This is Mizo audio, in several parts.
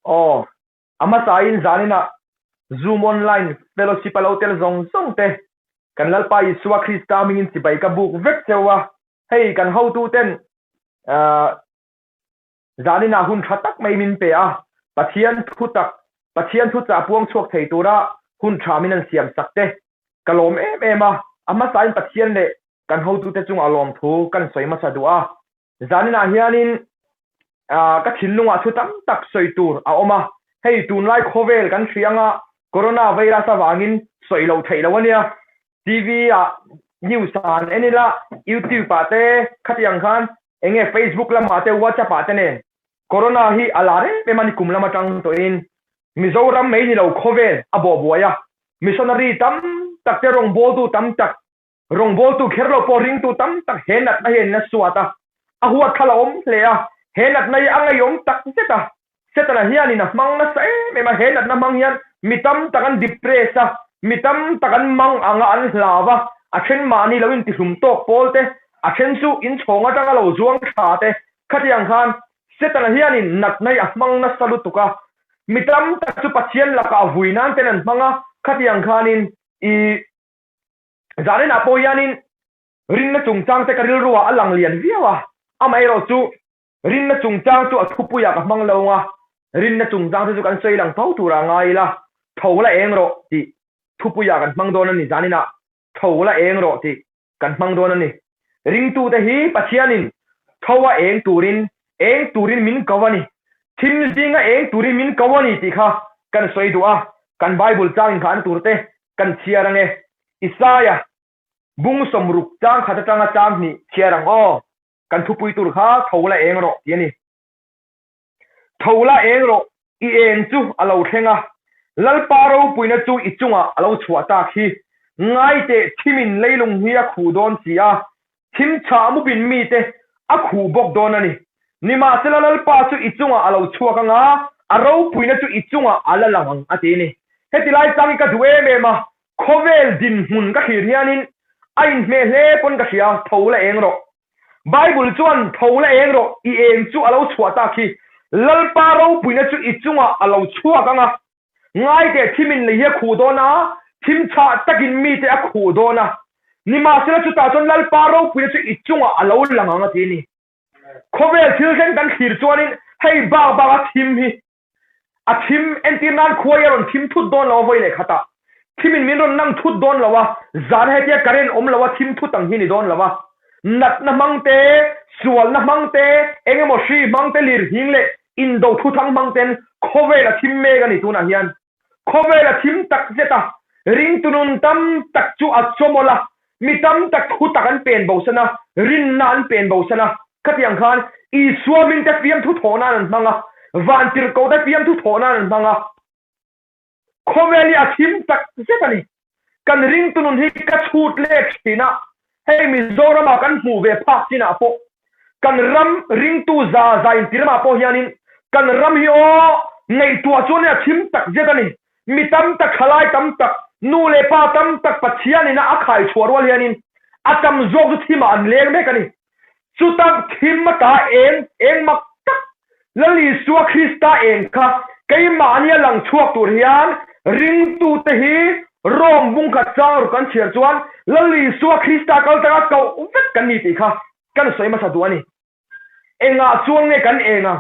Aw, a hmasain zaninah Zoom Online Fellowship a lo tel zawng zawng te kan Lalpa Isua Krista hmingin chibai ka buk vek cheu a, hei kan hotuten zaninah hun tha tak mai min pe a, Pathian thu tak, Pathian thu chah puang chhuak thei tura hun tha min an siam sak te ka lawm em em a, a hmasain Pathian leh kan hotute chungah lawmthu kan sawi hmasa duh a. Zaninah hianin ka thinlungah thu tam tak sawi tur a awm a, hei tunlai khawvel kan hria anga Corona virus avangin sawi loh theih loh a nia. TV ah news ah han en ila, YouTube ah te khatiang khan eng nge Facebook lamah te WhatsApp ah te nen Corona hi a lar em em a ni kum lam atang tawhin Mizoram mai ni lo khawvel a bawhbuai a, missionary tam tak te rawngbawltu tam tak Rawngbawltu kher lo pawh ringtu tam tak he natna hi an la suat a, a huatthlal a awm hle a, he natna hi a ngeiawm tak zet a. Setana hianin a hmang nasa em em a, he natna hmang hian mi tam tak an depress a, mi tam tak an mang ang a, an hlau a, a then mahni lo intihlum tawk pawl te, a then chu inchhawng atanga lo zuang tha te, khatiang khan Setana hianin natna hi a hmang nasa lutuk a, mi tam tak chu Pathian lakah a vui nan ten an hmang a, khatiang khanin i. Zaninah pawh hianin rinna chungchang te ka rilruah a lang lian viau a, amaherawh chu rinna chungchang chu a thupuiah ka hmang lo ang a, rinna chungchang te chu kan sawi lang tho turah ngai ila, tho la eng rawh tih thupuiah kan hmang dawn a ni, zaninah tho la eng rawh tih kan hmang dawn a ni. Ringtute hi Pathianin tho a eng turin, eng turin min ko a ni, thim zinga eng turin min ko a ni tih kha kan sawi duh a, kan Bible chang inkhahna turte Kan chhiar ange. Isaia, bung sawmruk chang khat atanga chang hnih chhiar ang aw. Kan thupui tur kha tho la eng rawh tih a ni. Tho la eng rawh, i eng chu a lo thleng a, Lalpa ropuina chu i chungah a lo chhuah tak hi. Ngaiteh thimin leilung hi a khuh dawn si a, thim chhah mupin mite a khuh bawk dawn a ni. Nimahsela Lalpa chu i chungah a lo chhuak ang a, a ropuina chu i chungah a la lang ang, a ti a ni. Heti lai chang hi ka duh em em a, khawvel dinhmun ka thlir hianin a inhmeh hle pawn ka hria, tho la eng rawh. Bible chuan tho la eng rawh, i eng chu a lo chhuah tak hi, Lalpa ropuina chu i chungah a lo chhuak ang a, Ngaiteh thimin lei hi a khuh dawn a, thim chhah takin mite a khuh dawn a. Nimahsela chutah chuan Lalpa ropuina chu i chungah a lo lang ang a ti a ni. Khawvel thil thleng kan thlir chuanin hei bak bak a thim hi a thim entir nan khua hi a rawn thim thut dawn lo a vawi leh khatah thimin min rawn nang thut dawn lo a, zan hetia current awm lo a thim thut ang hi ni dawn lo a. Natna hmang te, sualna hmang te, eng emaw hri hmang te, lirhing leh Indo thuthang hmang ten khawvel a thim mek a ni tunah hian. Khawvel a thim tak zet a, ringtu nun tam tak chu a chawmawlh a, mi tam tak thu tak an pen bosan a, rinna an pen bosan a. Khatiang khan Isua minte fiamthu thawh nan an hmang a, vantirhkohte fiamthu thawh nan an hmang a. Khawvel hi a thim tak zet a ni. Kan ringtu nun hi ka chhut lek thin a, hei Mizorama kan hmuh ve phak chinah pawh kan ram ringtu za za inti ramah pawh hianin kan ram hi aw ngaihtuah chuan a thim tak zet a ni. Mi tam tak, thalai tam tak, nu leh pa tam tak Pathianin a a khai chhuah rual hianin a tam zawk chu thimah an leng mek a ni. Chuta thim ata eng eng mak tak Lal Isua Krista eng kha keimahnia lang chhuak tur hian ringtute hi Rome bungkhat chang ruk kan chhiar chuan Lal Isua Krista kal taka koh vek kan ni tih kha kan sawi hmasa duh a ni. Engah chuan nge kan eng a?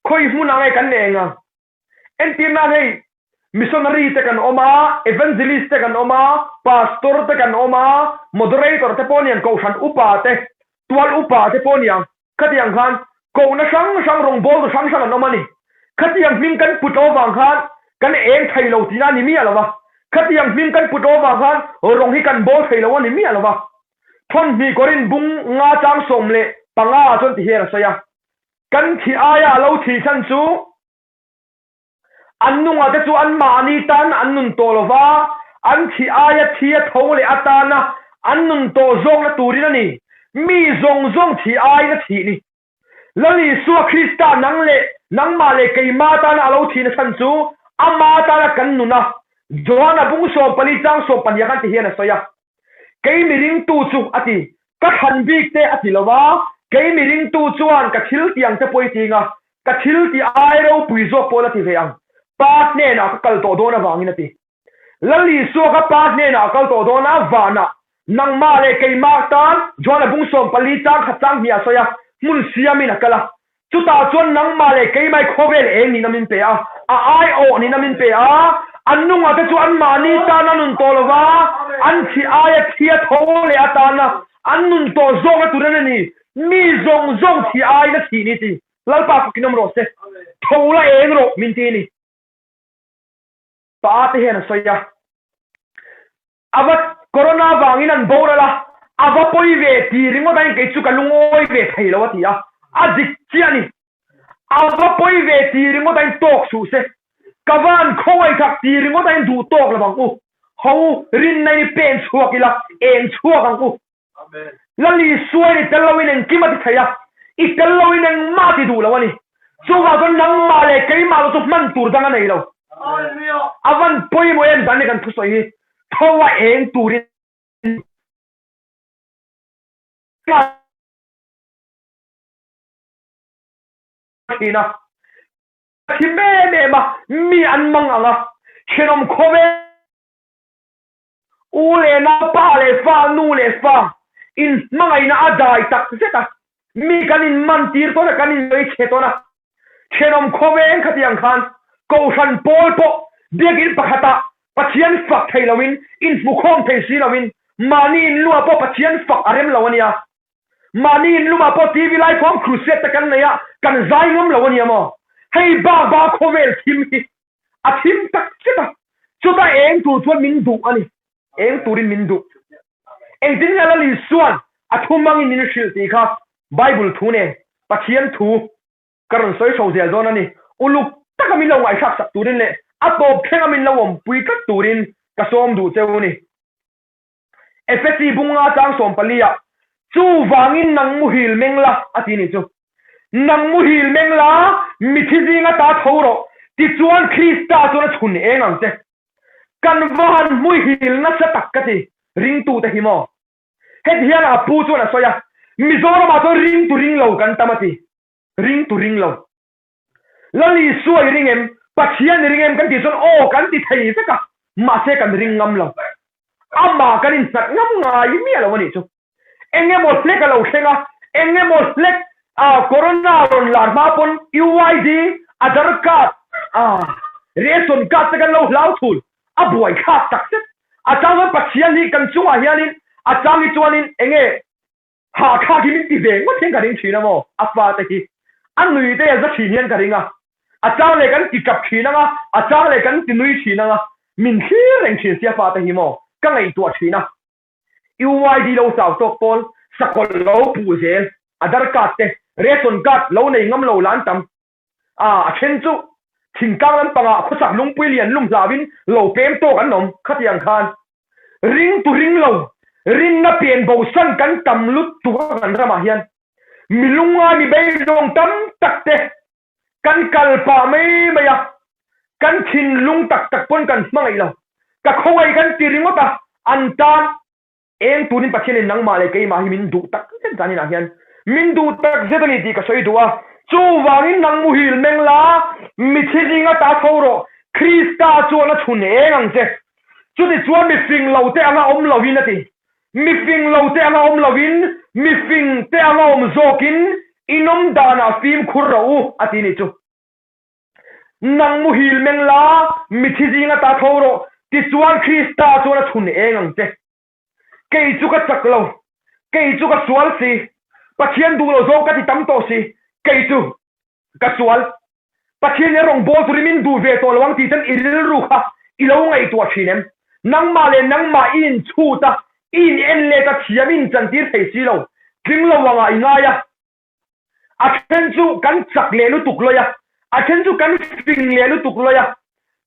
Khawi hmunah nge kan eng a? Entir nan hei missionary te kan awm a, evangelist te kan awm a, pastor te kan awm a, moderator te pawh niang, kohhran upa te, tual upa te pawh niang, khatiang khan kohna hrang hrang rawngbawltu hrang hrang an awm a ni. Khatiang hming kan put lo avang khan kan eng thei lo tihna a ni miah lo va, khatiang hming kan put lo avang khan rawng hi kan bawl thei lo a ni miah lo va. Thawnhnih Korin bung nga chang 15 ah chuan ti hian a sawi a. Kan thi aia a lo thih chhan chu an nunga te chu anmahni tan an nun tawh lo va, an thi aia thi a tho leh atana an nun tawh zawkna turin a ni. Mi zawng zawng thi aiin a thih ni. Lal Isua Krista nang leh nangmah leh keimah tana a lo thihna chhan chu ama tana kan nun a, Johana bung 14 chang 12 khan ti hian a sawi a. Kei mi ringtu chu a ti, ka thlan bik te a ti lo va, kei mi ringtu chuan ka thil tiang te pawh i ting a. Ka thil tih ai ropui zawk pawh la ti ve ang, Pa hnenah ka kal tawh dawn avangin a ti. Lal Isua kha Pa hnenah a kal tawh dawn a, vanah, nangmah leh keimah tan Johana bung 14 chang khat chang hnih a sawi a, hmun siamin a kal a. Chutah chuan nangmah leh keimah i khawvel eng nihna min pe a, a aiawh nihna min pe a, an nungah te chu anmahni tana nun tawh lova, an thi aia thi a tho leh atana an nun tawh zawkna tur a ni. Mi zawng zawng thi aiin a thih ni ti Lalpa fakin awm rawh se, tho la eng rawh min ti ni. Pa te hian a sawi a, a va corona vangin an boral a, a va pawi ve ti ringawt aiin kei chu ka lungawi ve thei lo a ti a, a dik chiah a ni. A va pawi ve ti ringawt aiin tawk suh se, ka van khawngaih thak ti ringawt aiin duh tawk lo ang u, ho rinna in i pen chhuak ila, eng chhuak ang u. Lal Isua in i tel loin engkim a ti thei a, i tel loin engmah a ti duh lo a ni. Chuvang chuan nangmah leh keimah lo chu hman tur dang a nei lo. A van pawimawh em dan hi kan thusawi hi tho a eng turin thin a, thim em em a, mi an mang ang a, thenawm khawvel U leh nau, pa leh fa, nu leh fa inhmangaihna a dai tak zet a, mi kan inman tir tawn a, kan insawi chhe tawn a. Thenawm khawveng khatiang khan Kohhran pawl pawh biakinn pakhatah Pathian fak thei loin, inhmukhawm thei si loin, mahni inlumah pawh Pathian fak a rem lo a nia. Mahni inlumah pawh TV laikhawm crusade te kan nei a, kan zai ngam lo a nia maw? Hei bak bak khawvel thim hi A thim tak zet a, chuta eng tur chuan min duh a ni. Eng turin min duh. Engtin nge Lal Isua'n a thu hmangin min hrilh tih kha Bible thu nen Pathian thu ka rawn sawi chho zel dawn a ni. Uluk taka min lo ngaihthlak sak turin leh a tawp thlenga min lo awmpui tlat turin ka sawm duh cheu a ni. Efesi bunga chang 14 ah, Chuvangin nang muhil meng la, a ti nih chu. Nang muhil meng la, mithi zinga ta tho rawh, tichuan Krista chuan a chhun eng ang che. Kan va han muhil nasa tak ka ti, ringtute hi maw? Heti hian a pu chuan a sawi a, Mizoramah chuan ringtu ring lo kan tam a ti, ringtu ring lo. Lal Isua i ring em? Pathian i ring em? Kan tih chuan aw kan ti thei vek a, mahse kan ring ngam lo. Amah kan innghat ngam ngai miah lo a nih chu. Eng emaw hlek a lo thleng a, eng emaw hlek ah corona rawn lar hma pawn UID, Aadhar card, ah ration card te kan lo hlau thul, a buaithlak tak zet. A chang chuan Pathian hi kan chungah hianin a chang hi chuanin eng nge Hahthlak hi min ti ve ngawt hian ka ring thin a maw? A fate hi a nui te a za thin hian ka ring a, a chang leh kan ti tap thin ang a, a chang leh kan ti nui thin ang a, min thlir reng thin si a fate hi maw? Ka ngaihtuah thin a. UYD lo chau tawk pawn sakawlh lo puh zel, Aadhar card te, ration card lo nei ngam lo lah an tam. A, a then chu thingtlang lampangah khawchhak lungpui lian lum hlauin lo pem tawk an awm khatiang khan ring tu ring lo, rinna pian bosan kan tam lutuk a kan ramah hian mi lungngai mi beidawng tam tak te kan kal pah mai mai a, kan thinlung tak tak pawn kan hmangaih lo, ka khawngaih kan ti ringawt a, an tan Eng turin Pathianin nangmah leh keimah hi min duh tak zet zan inah hian min duh tak zet a ni tih ka sawi duh a. Chuvangin nang muhil meng la, mithi zinga ta tho rawh, Krista chuan a chhun eng ang che. Chutichuan mi fing lo te anga awm loin a ti. Mi fing lo te anga awm loin, mi fing te anga awm zawkin inawm danah fimkhur rawh u a ti nih chu. Nang muhil meng la, mithi zinga ta tho rawh, tichuan Krista chuan a chhun eng ang che. Kei chu ka chak lo, kei chu ka sual si, Pathian duh lo zawng ka ti tam tawh si, kei chu ka sual. Pathian hi a rawn bawl turin min duh ve tawh lo ang tih chuan i rilru kha i lo ngaihtuah thin em? Nangmah leh nangmah i inchhut a, i in en let a, thiam i inchantir thei si lo, tling lo angah i ngai a. A then chu kan chak leh lutuk lawi a, a then chu kan fing leh lutuk lawi a.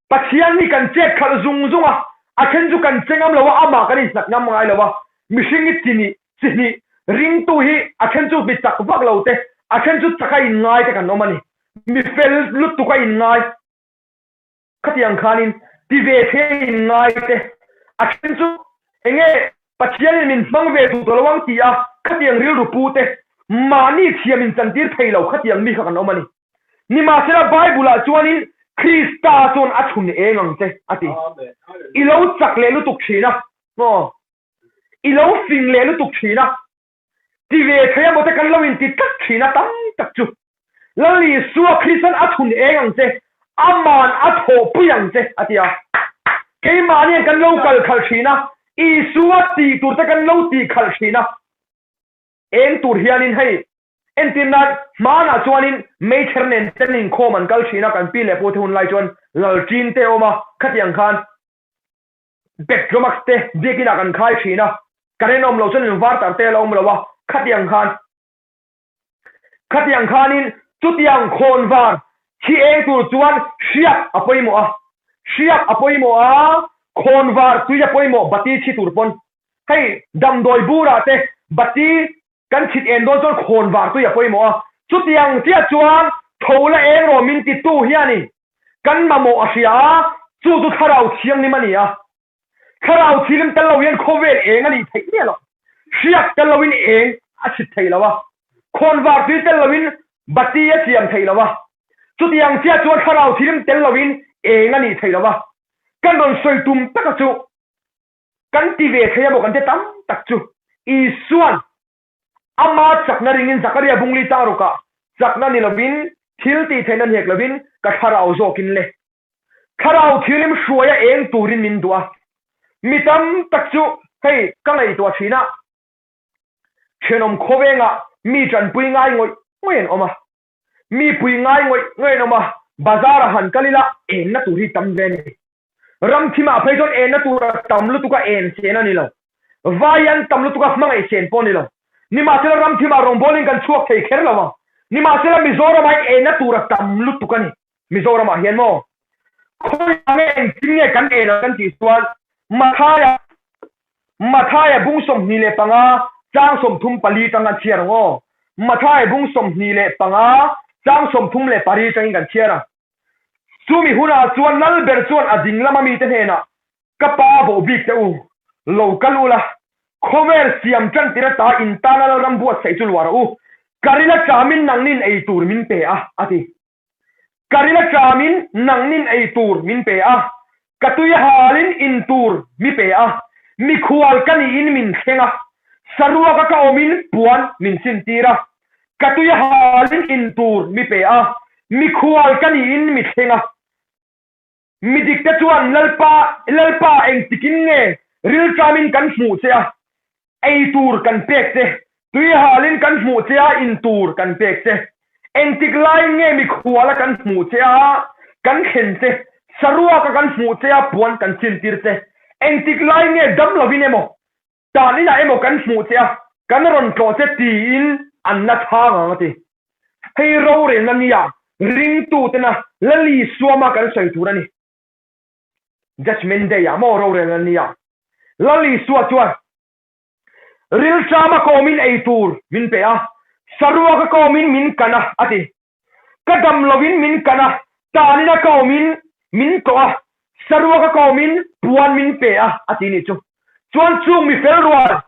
Pathian hi kan chet khalh zung zung a, a then chu kan che ngam lo a, amah kan inhlat ngam ngai lo a. Mihring hi chi nih, chi hnih, ringtu hi a then chu mi chak vak lo te, a then chu chak a inngai te kan awm a ni. Mi fel lutuk a inngai. Khatiang khanin ti ve thei in ngai te, a then chu enge Pathianin min hmang ve duh tawh lo ang ti a khatiang rilru pu te, mahni thiam in chantir thei lo khatiang mi kha kan awm a ni. Nimahsela Bible-ah chuanin Krista chuan a chhun eng ang che a ti. I lo chak leh lutuk thin a, maw? I lo fing leh lutuk thin a. Ti ve thei a maw te kan lo inti tlat thin a tam tak chu. Lal Isua Kristan a chhun eng ang che, aman a thawhpui ang che a ti a. Keimahnian kan lo kal khalh thin a, Isua tih tur te kan lo tih khalh thin a. Eng tur hianin hei entir nan hmanah chuanin meichher nen ten inkhawm an kal thin a, kan pi leh pu te hun lai chuan lalṭin te a awm a, khatiang khan Petromax te biakinah kan khai thin a, current awm lo chuan inverter te a la awm lo a, khatiang khan khatiang khanin chutiang khawn var thi eng tur chuan hriak a pawimawh a, hriak a pawimawh a, khawn var tui a pawimawh bati thi tur pawn hei damdawi burah te bati kan chhit en dawn chuan khawn var tui a pawimawh a, chutiang chiah chuan tho la eng rawh min titu hianin kan mamawh a hria a, chu chu thlarau thianghlim a ni a. Thlarau thianghlim tel lo hian khawvel eng a nih theih miah loh. Hriak tel loin eng a chhit thei lo a, khawn var tui tel loin bati a siam thei lo a, chutiang chiah chuan thlarau thianghlim tel loin eng a nih thei lo a. Kan rawn sawi tum taka chu kan ti ve thei a maw kan ti tam tak chu Isuan ama chakna ringin Zakaria bungli tang rukah chakna ni lovin thil tih theihna ni hek lovin ka thlarau zawkin le thlarau thilim hruaia eng turin min duh a. Mi tam tak chu hei ka ngaihtuah thin a, thenawm khawvengah mi tanpui ngai ngawih ngawih an awm a. Mi pui ngai ngawih ngawih an awm a, bazar a han kal ila enna tur hi tam ve a ni. Ram thimah phei chuan enna tur a tam lutuk a en sen a ni lo. Vai an tam lutuk a hmangaih sen pawh a ni lo. Nimahsela ram thimah rawngbawlin kan chhuak thei kher lo ang. Nimahsela Mizoramah hian enna tur a tam lutuk a ni. Mizoramah hian maw? Khawiah nge engtin nge kan en ang kan tih chuan Mathaia Mathaia bung 25 chang 34 tang kan chhiar ang aw. Mathaia bung 25 chang 34 tangin kan chhiar ang. Chumi hunah chuan Lalber chuan a ding lama mite hnenah, Ka pa voh bik teh u, lo kal ula, khawvel siam tan tir ata in tana Lalram buatsaih chu luah rawh u, ka ril aṭamin nangnin ei tur min pe a, a ti. Ka ril aṭamin nangnin ei tur min pe a, ka tui halin in tur mi pe a, mikhual ka niin min thleng a, saruaka ka awmin puan min sintir a, ka tui halin in tur mi pe a, mikhual ka niin mi thleng a. Mi dikte chuan Lalpa, Lalpa engtikin nge rilṭamin kan hmuh che a, ei tur kan pek che, tui halin kan hmuh che a, in tur kan pek che. Engtik laiin nge mikhuala kan hmuh che a, kan thlen che, saruaka kan hmuh che a, puan kan chintir che. Engtik laiin nge dam lovin emaw, tan inah emaw kan hmuh che a, kan rawn tlawh che tiin an la chhang ang a ti. Hei rorelna nia ringtutena Lali Suama kan sawi tur a ni. Judgement Day ah maw rorelna nia Lali Sua chuan rilṭama kawmin ei tur min pe a, saruaka kawmin min kan a a ti. Ka dam lovin min kan a, tanina ka awmin min tlawh a, saruaka ka awmin puan min pe a a ti nih chu. Chuan chung mi fel rual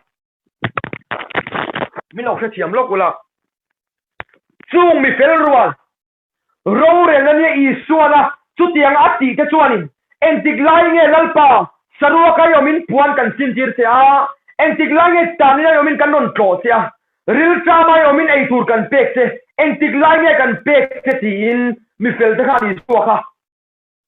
min lo hrethiam lawk ula, chung mi fel rual rorelna nia Isuana chutianga a tih te chuanin engtik lai nge Lalpa saruaka i awmin puan kan sintir che a, engtik lai nge tanina i awmin kan rawn tlawh che a, Rilṭama i awmin ei tur kan pek che, engtik lai nge kan pek che tiin mi felte khan Isua kha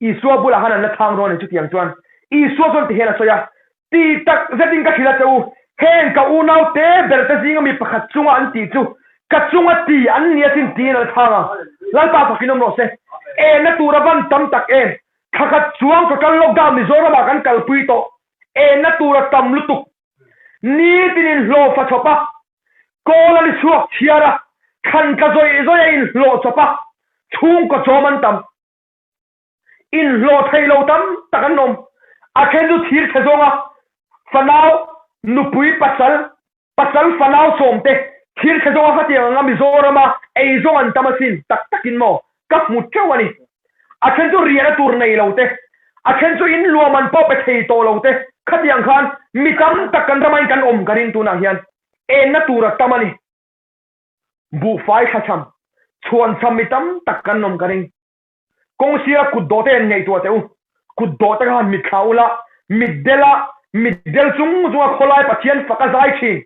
Isua bulah khan an la chhang dawn a ni. Chutiang chuan Isua chuan tihian a sawi a, Ti tak zetin ka hrilh a che u, heng ka unau te ber te zinga mi pakhat chunga an tih chu ka chunga ti an ni asin tiin a la chhang a. Lalpa fakin awm rawh se. Enna tur a van tam tak em? Thla khat chuang total lockdown Mizoramah kan kalpui tawh. Enna tur a tam lutuk. Nitin inhlawh fa chawp a, kawl a ni chhuak chhiar a, thlan tla zawih zawih a inhlawh chawp a, chhungkaw chawm an tam. Inhlawh thei lo tam tak an awm. A then chu thir chhe zawnga fanau, nupui, pasal, pasal fanau sawm te thir chhe zawnga khatiang anga Mizorama ei zawng an tam asin tak takin maw ka hmu teuh a ni. A then chu riahna tur nei lo te, a then chu in luam an pawh pe thei tawh lo te, khatiang khan mi tam tak kan ramain kan awm ka ring tunah hian enna tur a tam a ni. Buhfai thlachham. Chhuanchham mi tam tak kan awm ka ring. Kawngsira kut dawh te an ngaihtuah teh u. Kut dawh te kha han mitthla ula, mitdela mitdel chung chunga khawlai Pathian fak a zai thin.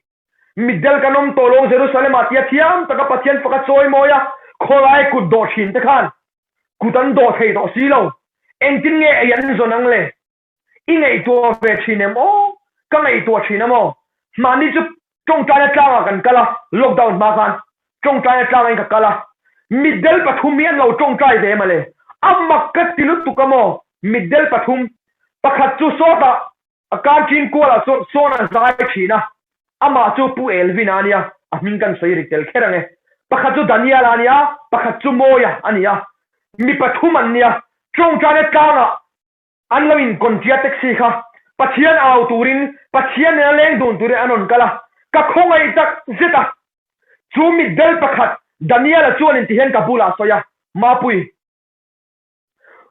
Mitdel kan awm tawh lo Jerusalem-ah tia thiam taka Pathian fak a chawi mawi a, khawlai kut dawh thin te khan kut an dawh thei tawh si lo. Engtin nge ei an zawn ang le? I ngaihtuah ve thin em aw? Ka ngaihtuah thin a maw? Hmanni chu tawngtaina tlangah kan kal a, lockdown hma khan tawngtaina tlangah in ka kal a, mitdel pathum hi an lo tawngtai ve male, a mak ka ti lutuk a maw? Mitdel pathum, pakhat chu sawtah a canteen kualah sawn sawn a zai thin a, amah chu Pu Elvin-a a nia, a hming kan sawi rik tel kher ang e. Pakhat chu Daniel-a a nia, pakhat chu Mawia a ni a, mi pathum an nia, tawngtaina tlangah An lo inkawntia taxi kha Pathian au turin, Pathian nena leng dun turin an rawn kal a, ka khawngaih tak zet a. Chu mitdel pakhat Daniel-a chuan inti hian ka bulah a sawi a, Mapui,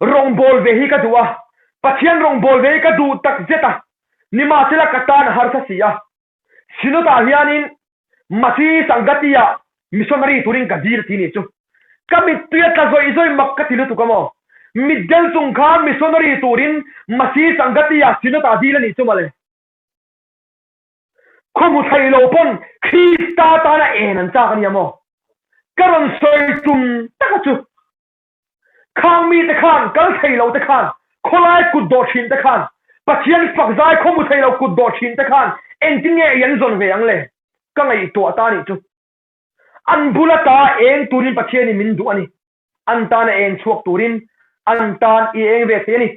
rawngbâwl ve hi ka duh a, Pathian rawngbâwl ve hi ka duh tak zet a, nimahsela ka tan a harsa si a. Synod-ah hianin Masi Sangati-ah missionary turin ka dil ti nih chu. Ka mittui a tla zawih zawih mak ka ti lutuk a maw? Mitdel chung khan missionary turin Masi Sangati-ah Synod-ah dil a nih chu mawle. Khaw hmu thei lo pawn Krista tana en an chak a nia maw? Ka rawn sawi tum taka chu. Khang mite khan, kal thei lo te khan, khawlai kut dawh thin te khan, Pathian fak zai khaw mu thei lo kut dawh thin te khan engtin nge ei an zawn ve ang le? Ka ngaihtuah ta nih chu. An bula ta eng turin Pathianin min duh a ni. An tana eng chhuak turin an tan i eng ve thei a ni.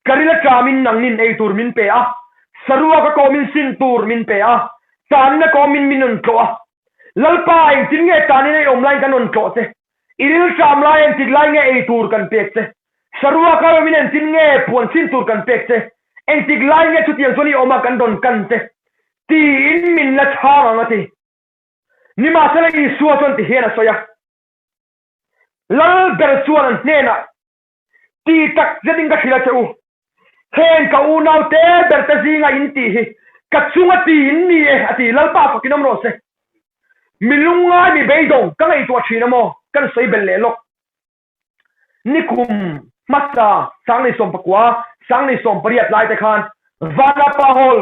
Ka ril aṭamin nangnin ei tur min pe a, saruak a kawmin sin tur min pe a, tanna kawmin min rawn tlawh a. Lalpa engtin nge tanin ei awm laiin kan rawn tlawh che? I rilṭam lai entik lai nge ei tur kan pek che? Saruak a rawmin entin nge puan sin tur kan pek che? Engtik lai nge chutiang chuan i awm a kan rawn kan che? Tiin min la chhang ang a ti. Nimahsela Isua chuan ti hian a sawi a, Lal ber chuan an hnenah, Ti tak zetin ka hrilh a che u, heng ka unaute berte zinga in tih hi ka chunga ti in ni e, a ti. Lalpa fakin awm rawh se. Mi lungngai mi beidawng ka ngaihtuah thin a maw? Kan sawi belh leh lawk. Nikum hmasa 19, 1908 lai te khan Vanapa Hall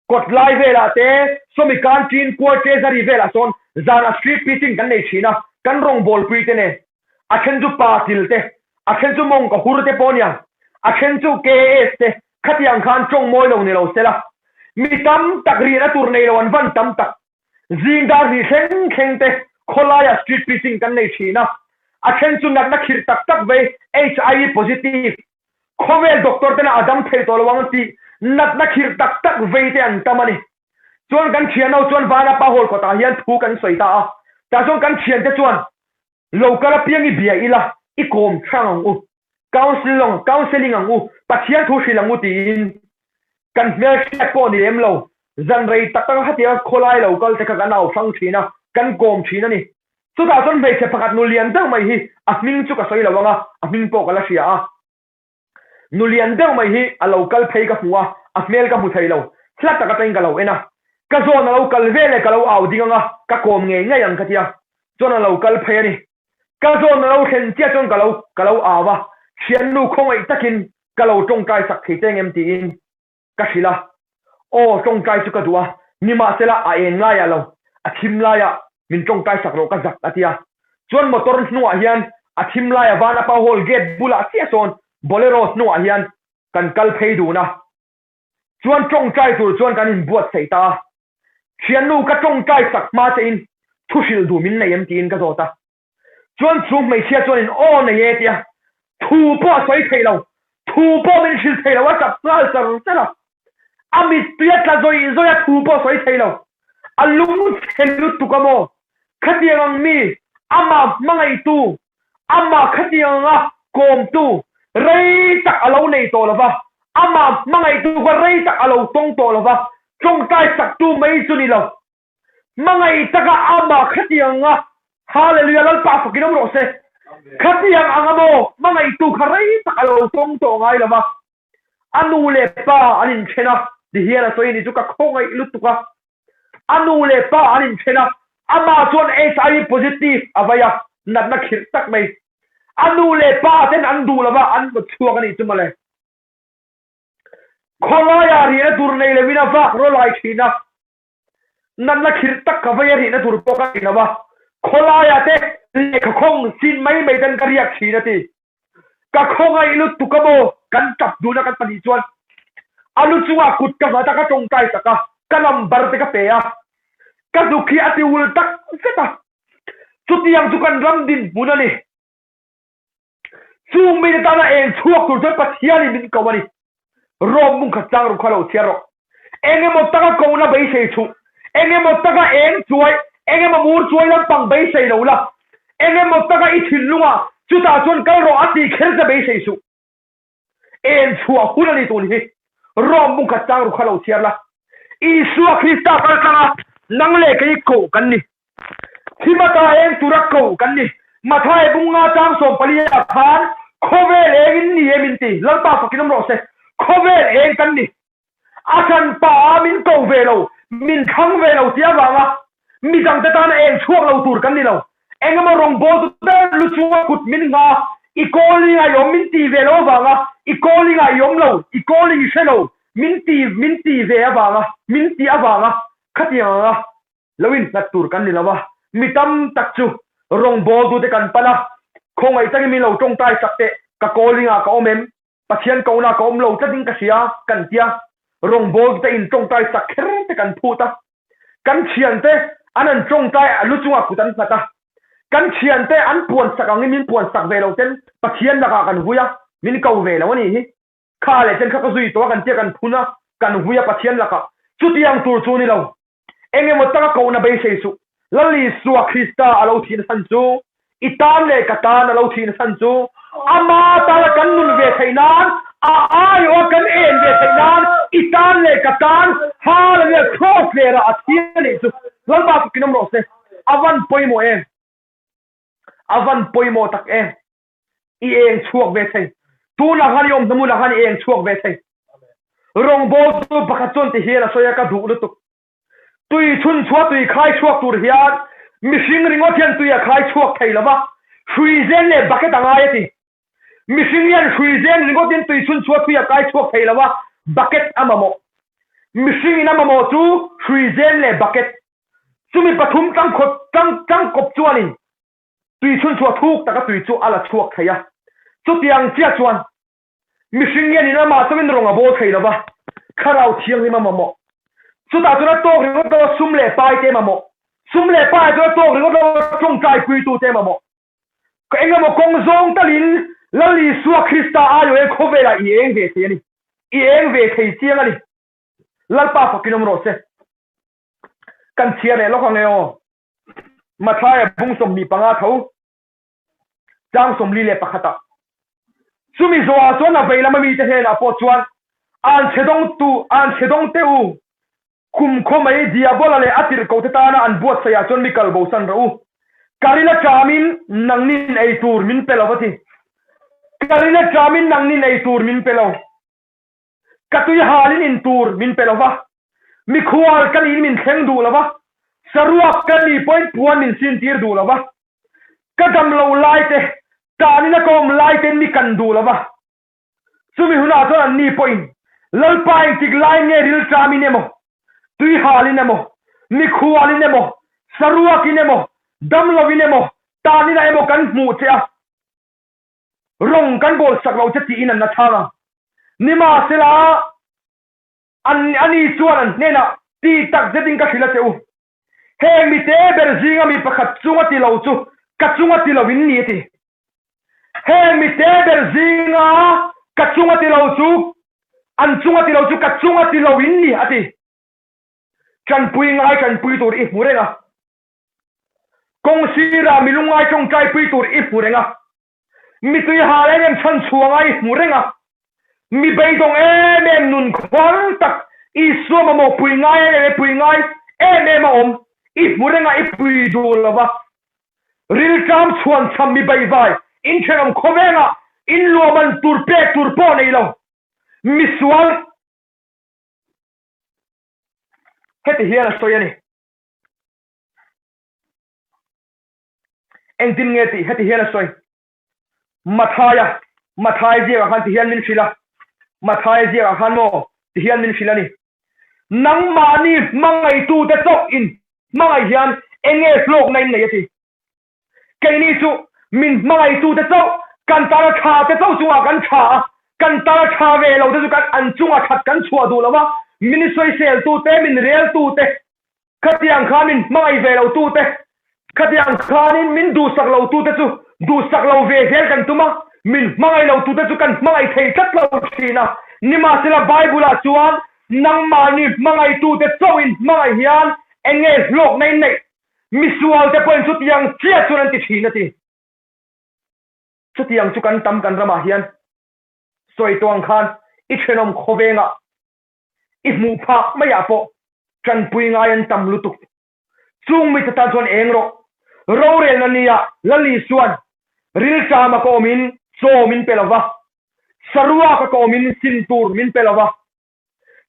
kawt lai velah te, sawmi canteen kual treasury velah sawn zanah street preaching kan nei thin a, kan rawngbawlpui te nen. A then chu pa til te, a then chu mawng ka hur te pawh ania, a then chu KAS te, khatiang khan tawng mawi lo ni lo sela. Mi tam tak riahna tur nei lo an van tam tak. Zing dar hnih thleng thleng te khawlaiah street preaching kan nei thin a, a then chu natna khirh tak tak vei HIV positive, khawvel doctor tena a dam thei tawh lo ang tih natna khirh tak tak vei te an tam a ni. Chuan kan thianho chuan Vanapa Hall kawtah hian thu kan sawi ta a, tah chuan kan thiante chuan Lo kal apiang i bia ila, i kawm hrang ang u, counselong, counselling ang u, Pathian thu hrilh ang u tiin kan hmelhriat pawh ni lem lo, zan rei tak tak a khatianga khawlai lo kal te kha kan au hrang thin a, kan kawm thin a ni. Chutah chuan hmeichhe pakhat nu lian deuh mai hi a hming chu ka sawi lo ang a, a hming pawh ka la hria a. Nu lian deuh mai hi a lo kal phei ka hmu a, a hmel ka hmu thei lo. Hla tak atangin ka lo en a, ka zawn a lo kal vel e ka lo au ding ang a, ka kawm ngei ngei ang ka ti a, chuan a lo kal phei a ni. Ka zawn a lo thlen chiah chuan ka lo ka lo au a, thiannu khawngaih takin ka lo tawngtai sak thei che engem tiin ka hrilh a, aw tawngtai chu ka duh a, nimahsela a eng laiah lo, a thim laiah min tawngtai sak rawh ka zak a ti a, chuan motor hnungah hian a thim laia Vanapa Hall gate bulah chiah sawn Bolero hnungah hian kan kal phei dun a, chuan tawngtai tur chuan kan inbuatsaih ta a, thiannu ka tawngtai sak hma che in thu hrilh duh min nei em tiin ka zawt a. Chuan chu hmeichhia chuanin aw nei e tia thu pawh a sawi thei lo, thu pawh min hrilh thei lo, a tap nghal char char a. A mittui a tla zawih zawih a, thu pawh a sawi thei lo. A lung chhe lutuk a maw? Khatiang ang mi, amah hmangaihtu, amah khatiang anga kawmtu rei tak a lo nei tawh lo va, amah hmangaihtu kha rei tak a lo tawng tawh lo va, tawngtai saktu mai chu ni lo. Hmangaih taka amah khatiang anga Hallelujah Lalpa fakin awm rawh se. Khatiang anga maw hmangaihtu kha rei tak a lo tawng tawh ngai lo va. A nu leh pa an inthen a, ti hian a sawi a ni chu ka khawngaih lutuk a. A nu leh pa an inthen a, amah chuan HIV positive a vai a. Natna khirh tak mai. A nu leh pa ten an duh lova an hnawt chhuak a nih chu mawle. Khawlaiah rihna tur nei lovin a vak rawlai thin a. Natna khirh tak ka vei a rihna tur pawh ka nei lo a. Khawlaiah te lehkha khawng sin mai mai ten ka riak thin a ti. Ka khawngaih lutuk a maw? Kan tap dun a kan pahnih chuan a lu chungah kut ka nghat a, ka tawngtai tak a, ka number te ka pe a, ka hnuk hi a ti ul tak zet a. Chutiang chu kan ram dinhmun a ni. Chung mite tana eng chhuak tur chuan Pathianin min ko a ni. Rom bung khat chang ru kha lo chhiar rawh. Eng emaw taka kohna beisei chhuh, eng emaw taka eng chuai, eng emaw mur chuai lampang beisei lo la, eng emaw taka i thinlungah chutah chuan kal rawh a tih kher che beisei suh. Eng chhuah hun a ni tun hi. Rom bung khat chang ru kha lo chhiar la. Isua Krista kal tlanga nang leh kei koh kan ni. Thimata eng tura koh kan ni. Mathai bunga chang 14 ah khan khawvel eng in ni em in ti. Lalpa fakin awm rawh se. Khawvel eng kan ni. A hran pa a min ko ve lo, min thlang ve lo tih avanga midangte tana eng chhuak lo tur kan ni lo. Engemaw rawngbawltu ber lu chunga kut min ngha, i calling ah i awm min ti ve lo avanga i calling ah i awm lo, i calling i hre lo min ti min ti ve avanga min tih avanga khatiang anga Lo innghat tur kan ni lo a, mi tam tak chu rawngbawltute kan pan a, khawngaih takin min lo tawngtai sak teh, ka calling ah ka awm em, Pathian kohna ka awm lo tlatin ka hria kan tia, rawngbawltute in tawngtai sak kher te kan phut a, kan thiante an an tawngtai a lu chungah kut an nghat a, kan thiante an puan sak angin min puan sak ve lo ten Pathian lakah kan vui a, min ko ve lo a nih hi. Kha leh chen kha ka zui tawh a kan tia kan phun a, kan vui a Pathian lakah chutiang tur chu ni lo. Eng emaw taka kohna beisei suh. Lal Isua Krista a lo thihna chhan chu, i tan leh ka tan a lo thihna chhan chu, ama tana kan nun ve theih nan, a aiawha kan en ve theih nan, i tan leh ka tan Hallelujah Kraws lerah a thi a nih chu. Lalpa fakin awm rawh se. A van pawimawh em? A van pawimawh tak em? I eng chhuak ve thei. Tunah khan i awm hnamunah khan i eng chhuak ve thei. Rawngbawltu pakhat chuan ti hian a sawi a, ka duh lutuk. Tui chhun chhuah tui khai chhuak tur hian mihring ringawt hian tui a khai chhuak thei lo va, hrui zen leh bucket a ngai a ti. Mihring hian hrui zen ringawtin tui chhun chhuah tui a kai chhuak thei lo va, bucket a mamawh. Mihring in a mamawh chu hrui zen leh bucket. Chumi pathum tangkhawt tang tangkawp chuanin Tui chhunchhuah thuk taka tui chu a la chhuak thei a. Chutiang chiah chuan mihring hian in amah chauhin rawng a bawl thei lo va, thlarau thianghlim a mamawh. Chutah chuan a tawk ringawt lo a sum leh pai te mamawh. Sum leh pai chuan a tawk ringawt lo a tawngtai puitu te mamawh. Ka engemaw kawng zawng talin Lal Isua Krista aiawh e khawvelah i eng ve thei a ni. I eng ve thei chiang a ni. Lalpa fakin awm rawh se. Kan chhiar leh lawk ang e aw. Mathaia bung 25 tho chang 41 ah. Chumi zawhah chuan a vei lama mite hnenah pawh chuan, An chhe dawng tu, an chhe dawng teh u, kum khaw mai Diabola leh a tirhkohte tana an buatsaihah chuan mi kal bosan rawh u. Ka ril a ṭamin nangnin ei tur min pe lo va ti. Ka ril a ṭamin nangnin ei tur min pe lo. Ka tui halin in tur min pe lo va, mikhual ka niin min thleng duh lo va, saruak ka ni pawhin puan min sintir duh lo va, ka dam lo lai te, tanin a ka awm lai ten mi kan duh lo va. Chumi hunah chuan anni pawhin, Lalpa engtik laiin nge rilṭamin emaw, tui halin emaw, mikhualin emaw, saruakin emaw, dam lovin emaw, tanin ah emaw kan hmuh che a, Rawng kan bawl sak lo che tiin an la chhang a. Nimahsela, an ani chuan an hnenah, Ti tak zetin ka hrilh a che u. Heng mite ber zinga mi pakhat chunga ti lo chu ka chunga ti lo in ni a ti. Heng mite ber zinga ka chunga ti lo chu an chunga ti lo chu ka chunga ti lo in ni a ti. Tanpui ngai tanpui tur i hmu reng a. Kawng sirah mi lungngai tawngtaipui tur i hmu reng a, mi tui hal em em chhan chhuanga i hmu reng a, mi beidawng em em nun khual tak Isua mamawh pui ngai em em pui ngai em em a awm i hmu reng a, i pui duh lo va. Rilṭam chhuan chham mi beihvai inthenawm khawvengah inluahman tur pek tur pawh nei lo misual heti hian a sawi a ni. Engtin nge tih heti hian a sawi. Mathaia, Mathai ziakah khan ti hian min hrilh a, Mathai ziakah khan maw ti hian min hrilh a ni. Nangmahni hmangaihtute chauh in hmangaih hian enge hlawkna in nei a ti. Keini chu min hmangaihtute chauh, kan tana tha te chauh chungah kan tha a, kan tana tha ve lo te chu kan an chunga that kan chhuah duh lo a, min sawiseltute, min reltute, khatiang khan min hmangaih ve lo tute, khatiang khanin min duhsak lo tute chu duhsak lo ve zel kan tum a, min hmangaih lo tute chu kan hmangaih thei tlat lo thin a. Nimahsela Bible-ah chuan nangmahni hmangaihtute chauh in hmangaih hian enge hlawkna in neih Misual te pawhin chutiang chiah chuan an ti thin a ti. Chutiang chu kan tam kan ramah hian sawi tawh ang khan i thenawm khawvengah i hmuh phak maiah pawh tanpui ngai an tam lutuk. Chung mite tan chuan eng rawh. Rorelna nia Lali chuan rilṭama ka awmin chaw min pe lova, saruaka ka awmin sin tur min pe lova,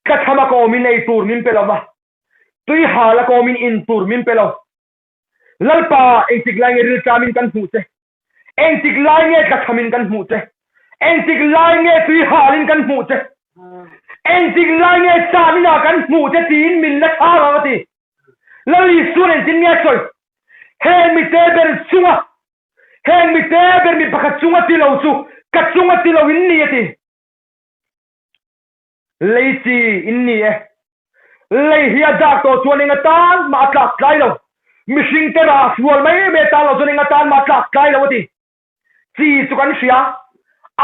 tlathama ka awmin ei tur min pe lova, Tui hal a kawmin in tur min pe lo. Lalpa, engtik lai nge rilṭamin kan hmuh che? Engtik lai nge tlachhamin kan hmuh che? Engtik lai nge tui halin kan hmuh che? Engtik lai nge chaninah kan hmuh che tiin min la chhang ang a ti. Lal Isua'n engtin nge a sawi? Heng mite ber chunga, heng mite ber mi pakhat chunga ti lo chu ka chunga ti lo in ni a ti. Lei chi in ni e. Lei hi a dak tawh chuan eng atan mah a tlak tlai lo. Mihring te rah sual mai mai atan lo chuan eng atan mah a tlak tlai lo a ti. Chi chu kan hria.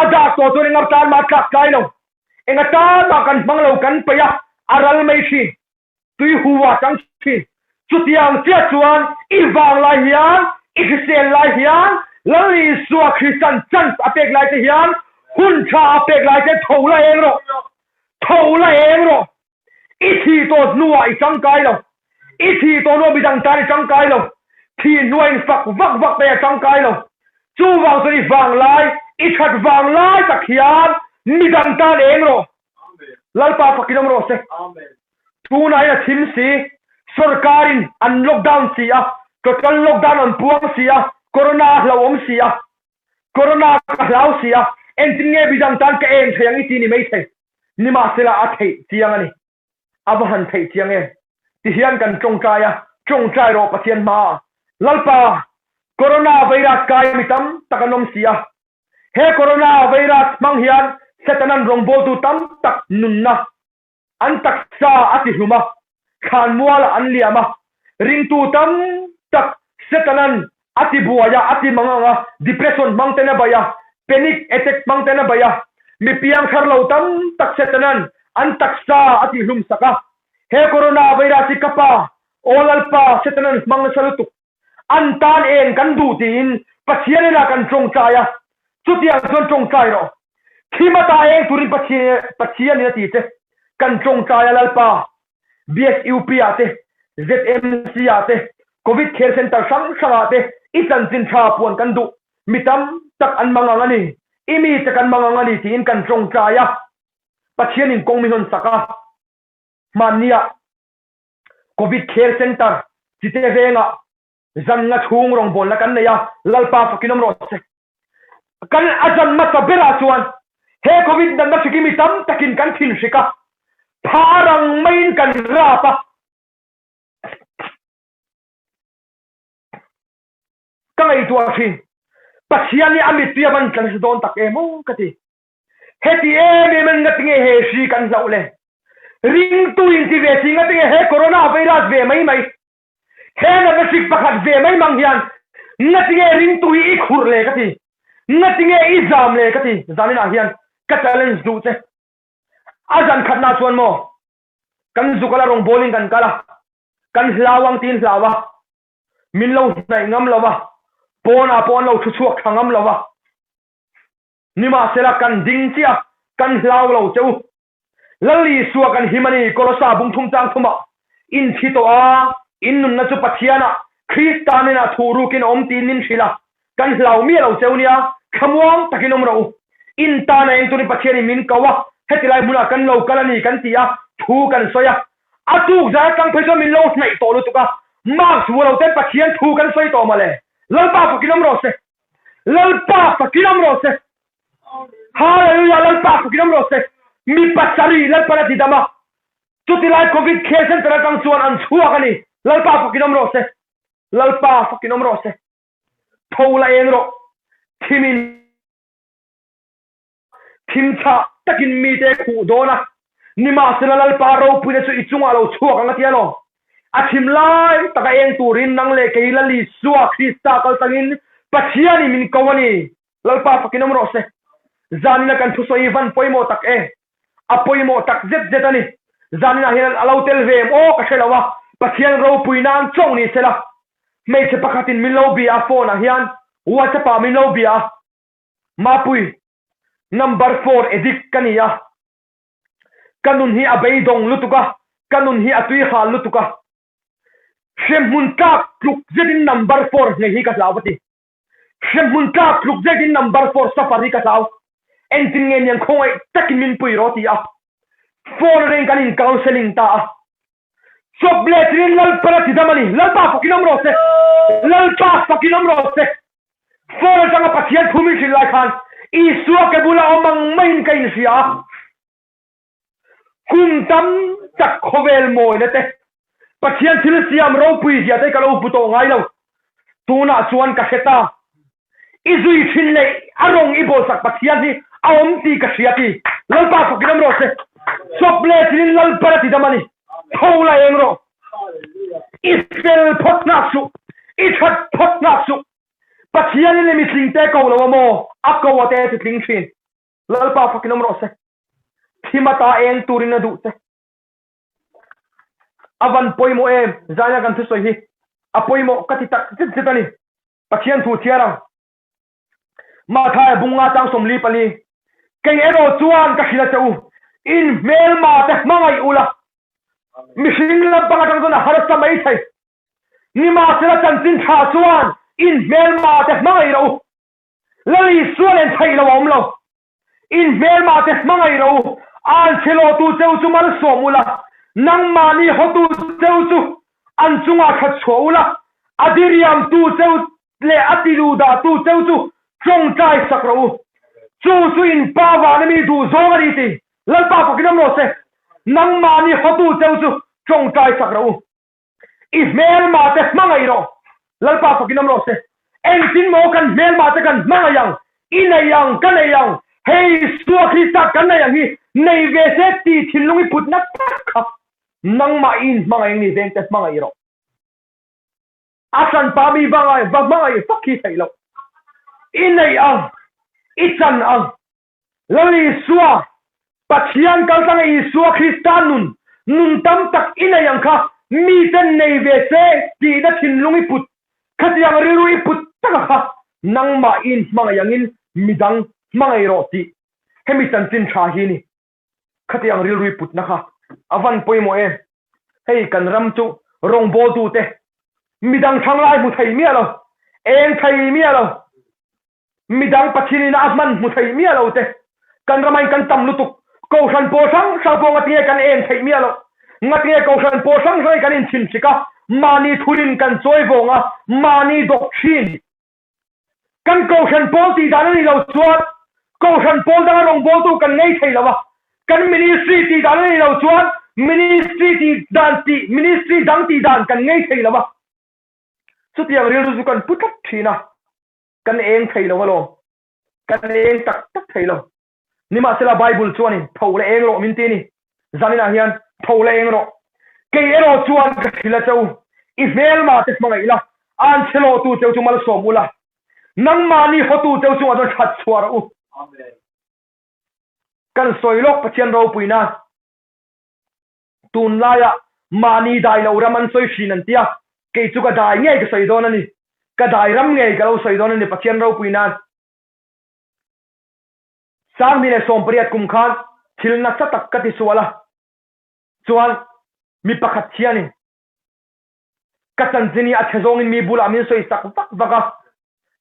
A dak tawh chuan eng atan mah a tlak tlai lo. Eng atan mah kan hmang lo kan peih a, a ral mai thin. Tui hu a chang thin. Chutiang chiah chuan i vang lai hian, i hrisel lai hian, Lal Isua Kristan chance a pek lai te hian, hun tha a pek lai te tho la eng rawh. Tho la eng rawh. I thih tawh hnuah i tangkai lo. I thih tawh hnuah midang tan i tangkai lo. Thih hnuah in fak vak vak te a tangkai lo. Chuvang chuan i vang lai, i that vang lai tak hian midang tan eng rawh. Lalpa fakin awm rawh se. Tunah hian a thim si, sorkarin an lockdown si a, total lockdown an puang si a, corona a hlauhawm si a, corona ka hlau si a, engtin nge midang tan ka eng thei ang i ti ni maithei. Nimahsela a theih chiang a ni. A va han theih chiang em. Tihian kan tawngtai a, tawngtai rawh Pathian hmaah. Lalpa, corona virus kai mi tam tak an awm si a, He corona virus hmang hian Satanan rawngbawltu tam tak nunna an taksa a ti hlum a, thlanmualah an liam a, ringtu tam tak Satanan a ti buai a, a ti mang ang a, depression hmang ten a bei a, panic attack hmang ten a bei a, mi piangthar lo tam tak Satanan an taksa a ti hlum sak a. He corona virus hi ka pa, aw Lalpa, Satanan hmang nasa lutuk. An tan eng kan duh tiin Pathian inah kan tawngtai a, chutiang chuan tawngtai rawh. Thim ata eng turin Pathian in a ti che. Kan tawngtai a Lalpa, BSUP ah te, ZMC ah te, Covid Care Center hrang hrang ah te i chanchin tha puan kan duh. Mi tam tak an mangang a ni, i mite kan mangang a ni tiin kan tawngtai a. Pathian in kawng mi hawn sak a. Hmanni ah Covid Care Center Chite vengah zan nga chhung rawngbawlna kan nei a, Lalpa fakin awm rawh se. Kan a zan hmasa berah chuan he Covid natna hrik hi mi tam takin kan thin hrik a, pha rang maiin kan rap a. Ka ngaihtuah thin, Pathian hi a mittui a van tla nasa dawn tak em aw ka ti. Heti em em in ngatinge he hri kan hlauh le? Ringtu in ti ve si ngatinge he corona virus ve mai mai, he natna hrik pakhat ve mai mang hian ngatinge ringtu hi i khurh le ka ti, ngatinge i zam le ka ti, zaninah hian ka challenge duh che. A zan khatna chuan maw kan zuk ala rawngbawlin kan kal a, kan hlau ang tiin hlau a, min lo hnaih ngam lo va, pawnah pawh an lo thu chhuak tha ngam lo va. Nimahsela kan ding chiah, kan hlau lo che u. Lal Isua kan him a ni, Kolosa bung thum chang thumah, In thi tawh a, in nunna chu Pathianah, Krista hnenah thuh rukin a awm tiin min hrilh a, kan hlau miah lo che u nia, thlamuang takin awm rawh u. In tan a eng turin Pathianin min ko a, heti lai hmunah kan lo kal a ni kan ti a, thu kan sawi a. A tuk zan atang phei chuan min lo hnaih tawh lutuk a, mask vuah lo ten Pathian thu kan sawi tawh mawle. Lalpa fakin awm rawh se. Lalpa fakin awm rawh se. Hallelujah Lalpa fakin awm rawh se. Mi pasarih Lalpan a ti dam a. Chutilai Covid Care Center atang chuan an chhuak a ni. Lalpa fakin awm rawh se. Lalpa fakin awm rawh se. Tho la eng rawh. Thimin thim chhah takin mite khuh dawn a, nimahsela Lalpa ropuina chu i chungah lo chhuak ang a ti alawm. A thim lai taka eng turin nang leh kei Lal Isua Krista kal tangin Pathianin min ko a ni. Lalpa fakin awm rawh se. Zanina kan thusawi hi van pawimawh tak e. A pawimawh tak zet zet a ni. Zaninah hian a lo tel ve em aw ka hre lo a, Pathian ropui nan chauh ni sela. Hmeichhe pakhatin min lo bia a phone ah hian WhatsApp ah min lo bia a. Mapui, number four addict ka ni a, ka nun hi a beidawng lutuk a, ka nun hi a tui hal lutuk a, hremhmun tlak tluk zetin number four hnei hi ka hlau a ti. Hremhmun tlak tluk zetin number four suffer hi ka hlau. Engtin nge niang khawngaih takin min pui rawh ti a, phone atangin kan in counselling ta a. Chawp leh tinin Lalpan a ti dam a ni. Lalpa fakin awm rawh se. Lalpa fakin awm rawh se. Phone atanga Pathian thu min hrilh lai khan Isua ke bula awm ang maiin ka inhria a. Kum tam tak khawvel mawina te, Pathian thil siam ropui zia te ka lo hmu tawh ngai lo. Tunah chuan ka hre ta. I zui thin leh a rawng i bawlsak Pathian hi a awm tih ka hria ti. Lalpa fakin awm rawh se. Chawp leh tinin Lalpan a ti dam a ni. Tho la eng rawh. I fel phawt nghak suh. I that phawt nghak suh. Pathianin i mitling te ko lo a maw? A ko a te a ti tling thin. Lalpa fakin awm rawh se. Thim ata eng turin a duh che. A van pawimawh em? Zaina kan thusawi hi a pawimawh ka ti tak zet zet a ni. Pathian thu chhiar ang. Mathaia bunga chang 44, Kei erawh chuan ka hrilh a che u, in hmelma te hmangaih ula, mihring lampang atang chuan a harsa mai thei. Nimahsela chanchin tha chuan in hmelma te hmangaih rawh u. Lal Isua nen theih lo a awm lo. In hmelma te hmangaih rawh u, an chhe lawhtu cheu chu malsawm ula, nangmahni hawtu cheu chu an chungah that chhuah ula, a diriamtu cheu leh a tilu dahtu cheu chu tawngtai sak rawh u. Chu chu in pa vana mi duh zawng a ni ti Lalpa fakin awm rawh se, nangmahni hawtu cheu chu tawngtai sak rawh u. I hmelma te hmangaih rawh. Lalpa fakin awm rawh se. Engtin maw kan hmelma te kan hmangaih ang? I nei ang, ka nei ang, hei Isua Krista kan nei ang hi nei ve se tih thinlung i put nat tak kha nangmah i inhmangaih ang ni veng te hmangaih rawh. A hranpa mi va ngai va hmangaih fak hi theih loh. I nei ang, i chan ang, Lal Isua, Pathian kaltlanga Isua Krista nun, nun tam tak i nei ang kha miten nei ve se tihna thinlung i put, khatiang rilru i put taka kha nangmah i inhmangaih angin midang hmangaih rawh tih hemi chanchin tha hi ni. Khatiang rilru i putna kha a van pawimawh em? Hei kan ram chu rawngbawltute midang thlanglai hmu thei miah lo, eng thei miah lo, Midang Pathian ina a hman hmu thei miah lo te, kan ramain kan tam lutuk, Kohhran pawl hrang hrang pawh ngatinge kan en theih miah loh, ngatinge Kohhran pawl hrang hrangin kan inchhinchik a, mahni thurin kan chawi vawng a, mahni dawk thin. Kan Kohhran pawl tih dan a nih loh chuan Kohhran pawl danga rawngbawltu kan ngei thei lo a, kan ministry tih dan a nih loh chuan ministry tih dan tih ministry dang tih dan kan ngei thei lo a, chutiang rilru chu kan pu tlat thin a. Kan eng thei lo alawm. Kan eng tak tak thei lo. Nimahsela Bible chuanin tho la eng rawh min ti a ni. Zaninah hian tho la eng rawh. Kei erawh chuan ka hrilh a che u, i hmelma te hmangaih la, an chhe lawhtu cheu chu malsawm ula, nangmahni hawtu cheu chungah chuan that chhuah rawh u. Kan sawi lawk Pathian ropuina Tunlaia mahni dai lo ram an sawi hrin an tia, kei chu ka dai ngei ka sawi dawn a ni. Ka dai ram ngei ka lo sawi dawn a ni Pathian ropui nan. 2018 kum khan thil nasa tak ka ti sual a, chuan mi pakhat hianin ka chanchin hi a chhe zawngin mi bulah min sawi sak vak vak a,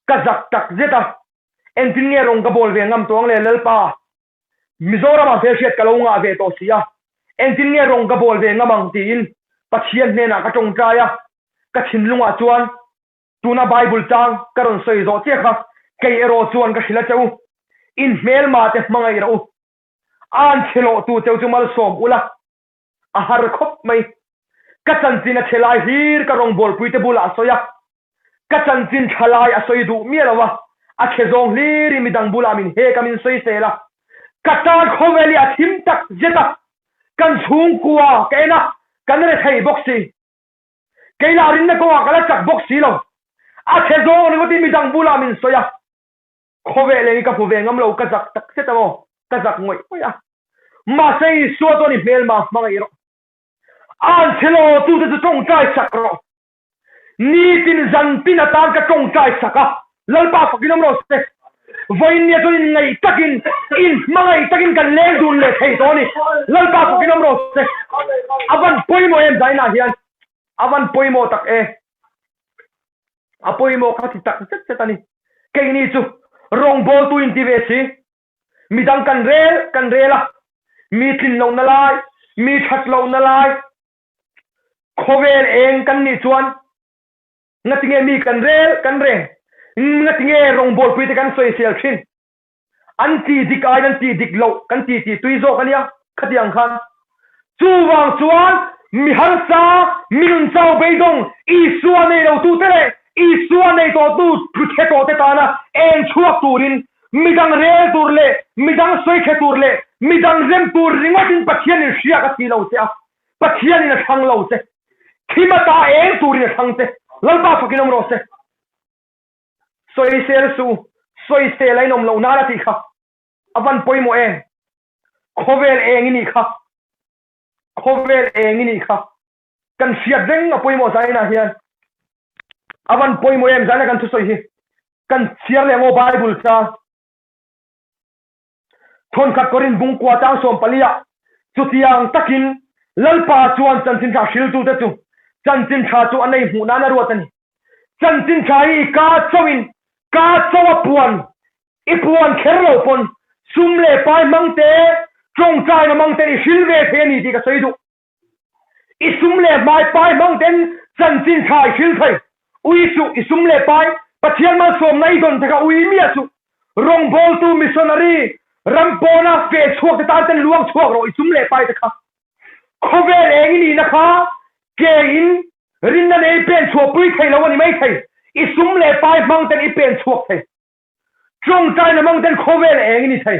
ka zak tak zet a, engtin nge rawng ka bawl ve ngam tawh ang le Lalpa? Mizoramah hmelhriat ka lo ngah ve tawh si a, engtin nge rawng ka bawl ve ngam ang tiin Pathian hnenah ka tawngtai a, ka thinlungah chuan Tuna Bible chang ka rawn sawi zawh chiah kha kei erawh chuan ka hrilh a che u, in hmelma te hmangaih rawh u, an chhe lawh tu cheu chu malsawm ula, a har khawp mai. Ka chanchin a chhe lai hlir ka rawngbawlpui te bulah a sawi a, ka chanchin tha lai a sawi duh miah lo a, a chhe zawng hlirin midang bulah min hek a min sawisel a, ka tan khawvel hi a thim tak zet a, kan chhungkua ka en a, kan rethei bawk si. Kei lah rinna kawngah ka la chak bawk si lo. A chhe zawng ringawtin midang bulah min sawi a, khawvel eng hi ka hmu ve ngam lo, ka zak tak zet a maw, ka zak ngawih ngawih a. Mahse Isua chuan i hmelma hmangaih rawh. An chhe lo tute chu tawngtai sak rawh. Nitin zantin atan ka tawngtai sak a, Lalpa fakin awm rawh se. Vawiin nia chuan inngaih takin, inhmangaih takin kan leng dun leh thei tawh a ni. Lalpa fakin awm rawh se. A van pawimawh em zainah hian. A van pawimawh tak e. A pawimawh kha ti tak zet zet a ni. Keini chu rawngbawltu inti ve si. Midang kan rel kan rel a. Mi tlin lohna lai, mi that lohna lai, khawvel eng kan nih chuan Ngatinge mi kan rel kan reng? Ngatinge rawngbawlpui te kan sawisel thin? An ti dik aiin an ti dik loh kan ti tih tui zawk a nia khatiang khan. Chuvang chuan mi harsa, mi nun chau beidawng, Isua nei lo tute leh Isua nei tawhtu tlu chhe tawh te tana eng chhuak turin midang rel tur leh midang sawi chhe tur leh midang rem tur ringawtin Pathianin hriak a ti lo che a, Pathianin a thlang lo che. Thim ata eng turin a thlang che. Lalpa fakin awm rawh se. Sawisel suh u, sawisel a inawm loh nan a tih kha. A van pawimawh em? Khawvel eng i nih kha. Khawvel eng i nih kha. Kan hriat reng a pawimawh zainah hian. A van pawimawh em zaina kan thusawi hi. Kan chhiar leh ngaw Bible chang. Thawnkhat Korin bungkua chang 14 ah chutiang takin Lalpa chuan chanchin tha hriltute chu chanchin tha chu a nei hmuh nan a ruat a ni. Chanchin tha hi i ka chauhin ka chauh a puan i puan kher lo pawn sum leh pai hmang te tawngtaina hmang ten i hril ve thei a ni tih ka sawi duh. I sum leh hmai pai hmang ten chanchin tha i hril thei. Ui suh, i sum leh pai, Pathian malsawmna i dawn te kha ui miah suh. Rawngbawltu, missionary, ram pawna feh chhuak te tan ten luang chhuak rawh i sum leh pai te kha. Khawvel eng i nihna kha ke in rinna nei pen chhuah pui thei lo a ni mai thei. I sum leh pai hmang ten i pen chhuak thei. Tawngtaina hmang ten khawvel eng i ni thei.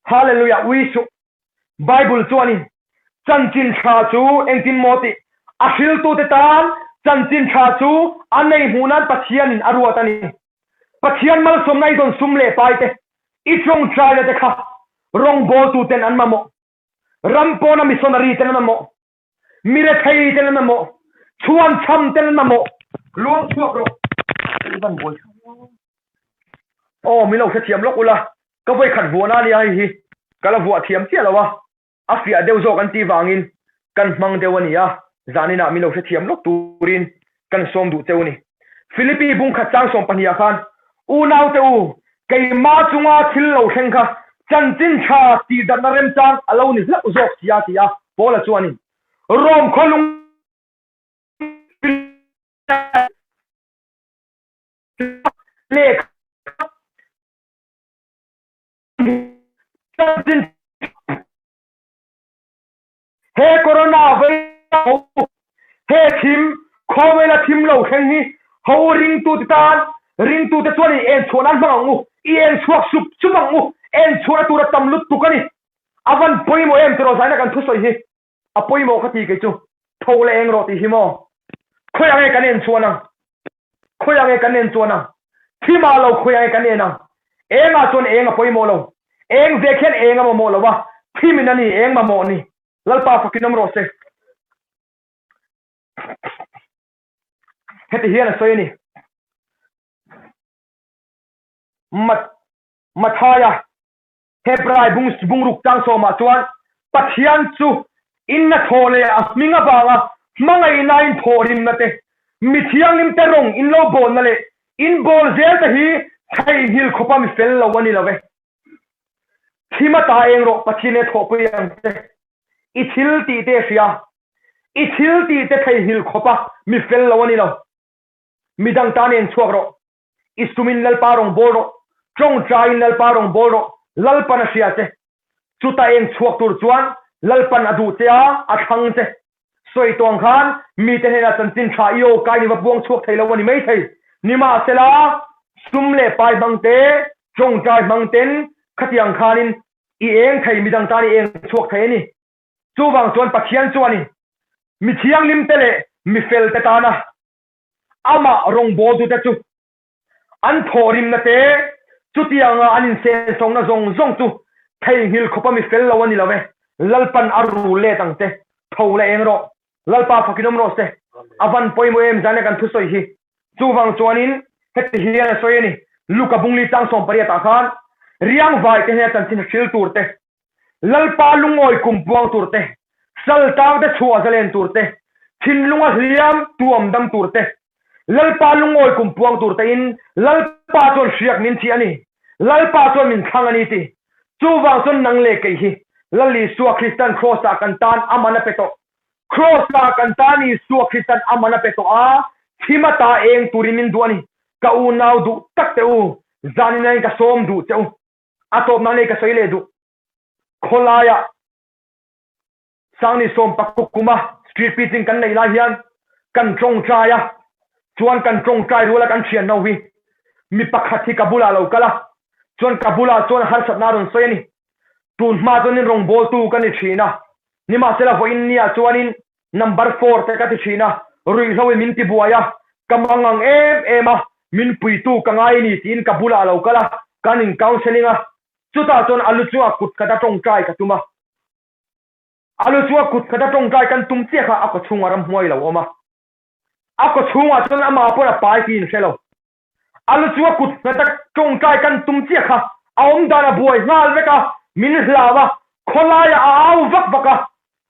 Hallelujah ui suh. Bible chuanin chanchin tha chu engtin maw tih a hriltute tan chanchin tha chu a nei hmuh nan Pathianin a ruat a ni. Pathian malsawmna i dawn sum leh pai te, i tawngtaina te kha rawngbawltuten an mamawh. Ram pawna missionary ten an mamawh. Mi rethei ten an mamawh. Chhuan chham ten an mamawh. Luang chhuak rawh. I van buai thlak. Aw min lo hrethiam lawk ula, ka vawi khat vuahna ania hei hi ka la vuah thiam chiah lo a, a fiah deuh zawk an tih vangin kan hmang deuh a ni a, zaninah min lo hrethiam lawk turin kan sawm duh cheu a ni. Philippi bungkhat chang 12 ah khan, Unaute u, keimah chunga thil lo thleng kha chanchin tha tihdarhna remchang a lo ni hlauh zawk si a ti a, Paula chuanin Rom khawlung Lehkha chanchin he corona virus he thim khawvela thim lo thleng hi ho ringtute tan ringtute chuan in en chhuah nan hmang ang u i en chhuak sup sup ang u en chhuahna tur a tam lutuk a ni a van pawimawh em tiraw zaina kan thusawi hi A pawimawh ka ti kei chu tho leh eng rawh tih hi maw? Khawiah nge kan en chuan ang? Khawiah nge kan en chuan ang? Thimah lo khawiah nge kan en ang? Engah chuan eng a pawimawh lo. Eng vek hian eng a mamawh lo a, thimin a ni eng mamawh ni. Lalpa fakin awm rawh se. Heti hian a sawi a ni. Mat Mathaia Hebrai bung bungruk chang sawmah chuan Pathian chu in hnathawh leh a hming avanga hmangaihna in thawhrimna te, mi thianghlim te rawng in lo bawlna leh in bawl zel te hi theihnghilh khawpa mi fel lo a ni lo ve. Thim a ta eng rawh Pathian e thawhpui ang che. I thil tih te hria. I thil tih te theihnghilh khawpa mi fel lo a ni lo. Midang tan eng chhuak rawh. I sumin Lalpa rawn bawl rawh. Tawngtaiin Lalpa rawn bawl rawh. Lalpan a hria che. Chuta eng chhuak tur chuan Lalpan a duh che a, a thlang che. Sawi tawng khan mite hnenah chanchin tha i aw kai ni va buang chhuak thei lo a ni maithei. Nimahsela, sum leh pai hmang te, tawngtai hmang ten khatiang khanin i eng thei, midang tan i eng chhuak thei a ni. Chuvang chuan Pathian chuanin mi thianghlimte leh mi felte tana amah rawngbawltute chu an thawhrimna te, chutianga an insensawngna zawng zawng chu theihnghilh khawpa mi fel lo a ni lo e. Lalpan a rul let ang che, tho la eng rawh. Lalpa fakin awm rawh se. A van pawimawh em zan e kan thusawi hi. Chuvang chuanin heti hian a sawi a ni, Luka bungli chang 18 ah khan, Riangvai te hnena chanchin hril tur te, Lalpa lungawi kum puang tur te, sal tang te chhuah zalen tur te, thinlunga hliam tuam dam tur te, Lalpa lungawi kum puang tur tein Lalpa chuan hriak min thih a ni, Lalpa chuan min thlang a ni ti. Chuvang chuan nang leh kei hi Lal Isua Kristan Kraws-ah kan tan a man a pe tawh. Kraws-ah kan tan Isua Kristan a man a pe tawh a, thim ata eng turin min duh a ni. Ka unau duh tak te u, zanin aiin ka sawm duh che u. A tawpna nei ka sawi leh duh. Khawlaiah Sangni sawm pakuk kuma street preaching kan neih lai hian kan tawngtai a, chuan kan tawngtai ruala kan thian ho hi mi pakhat hi ka bulah lo kal a, chuan ka bulah chuan harsatna a rawn sawi a ni. Tun hma chuanin rawngbawltu ka ni thin a, nimahsela vawiin nia chuanin number four te ka ti thin a, ruihhloin min tibuai a, ka mangang em em a, min puitu ka ngai a ni tiin ka bulah a lo kal a, kan in counselling a, chutah chuan a lu chungah kut khat a tawngtai ka tum a, a lu chungah kut khat a tawngtai kan tum chiah kha a kaw chhungah ramhmuai lo awm a, a kaw chhungah chuan amah pawn a pai tiin hre lo. A lu chu a kut nghet a tawngtai kan tum chiah kha a awm dan a buai nghal vek a, min hlau a, khawlaiah a au vak vak a,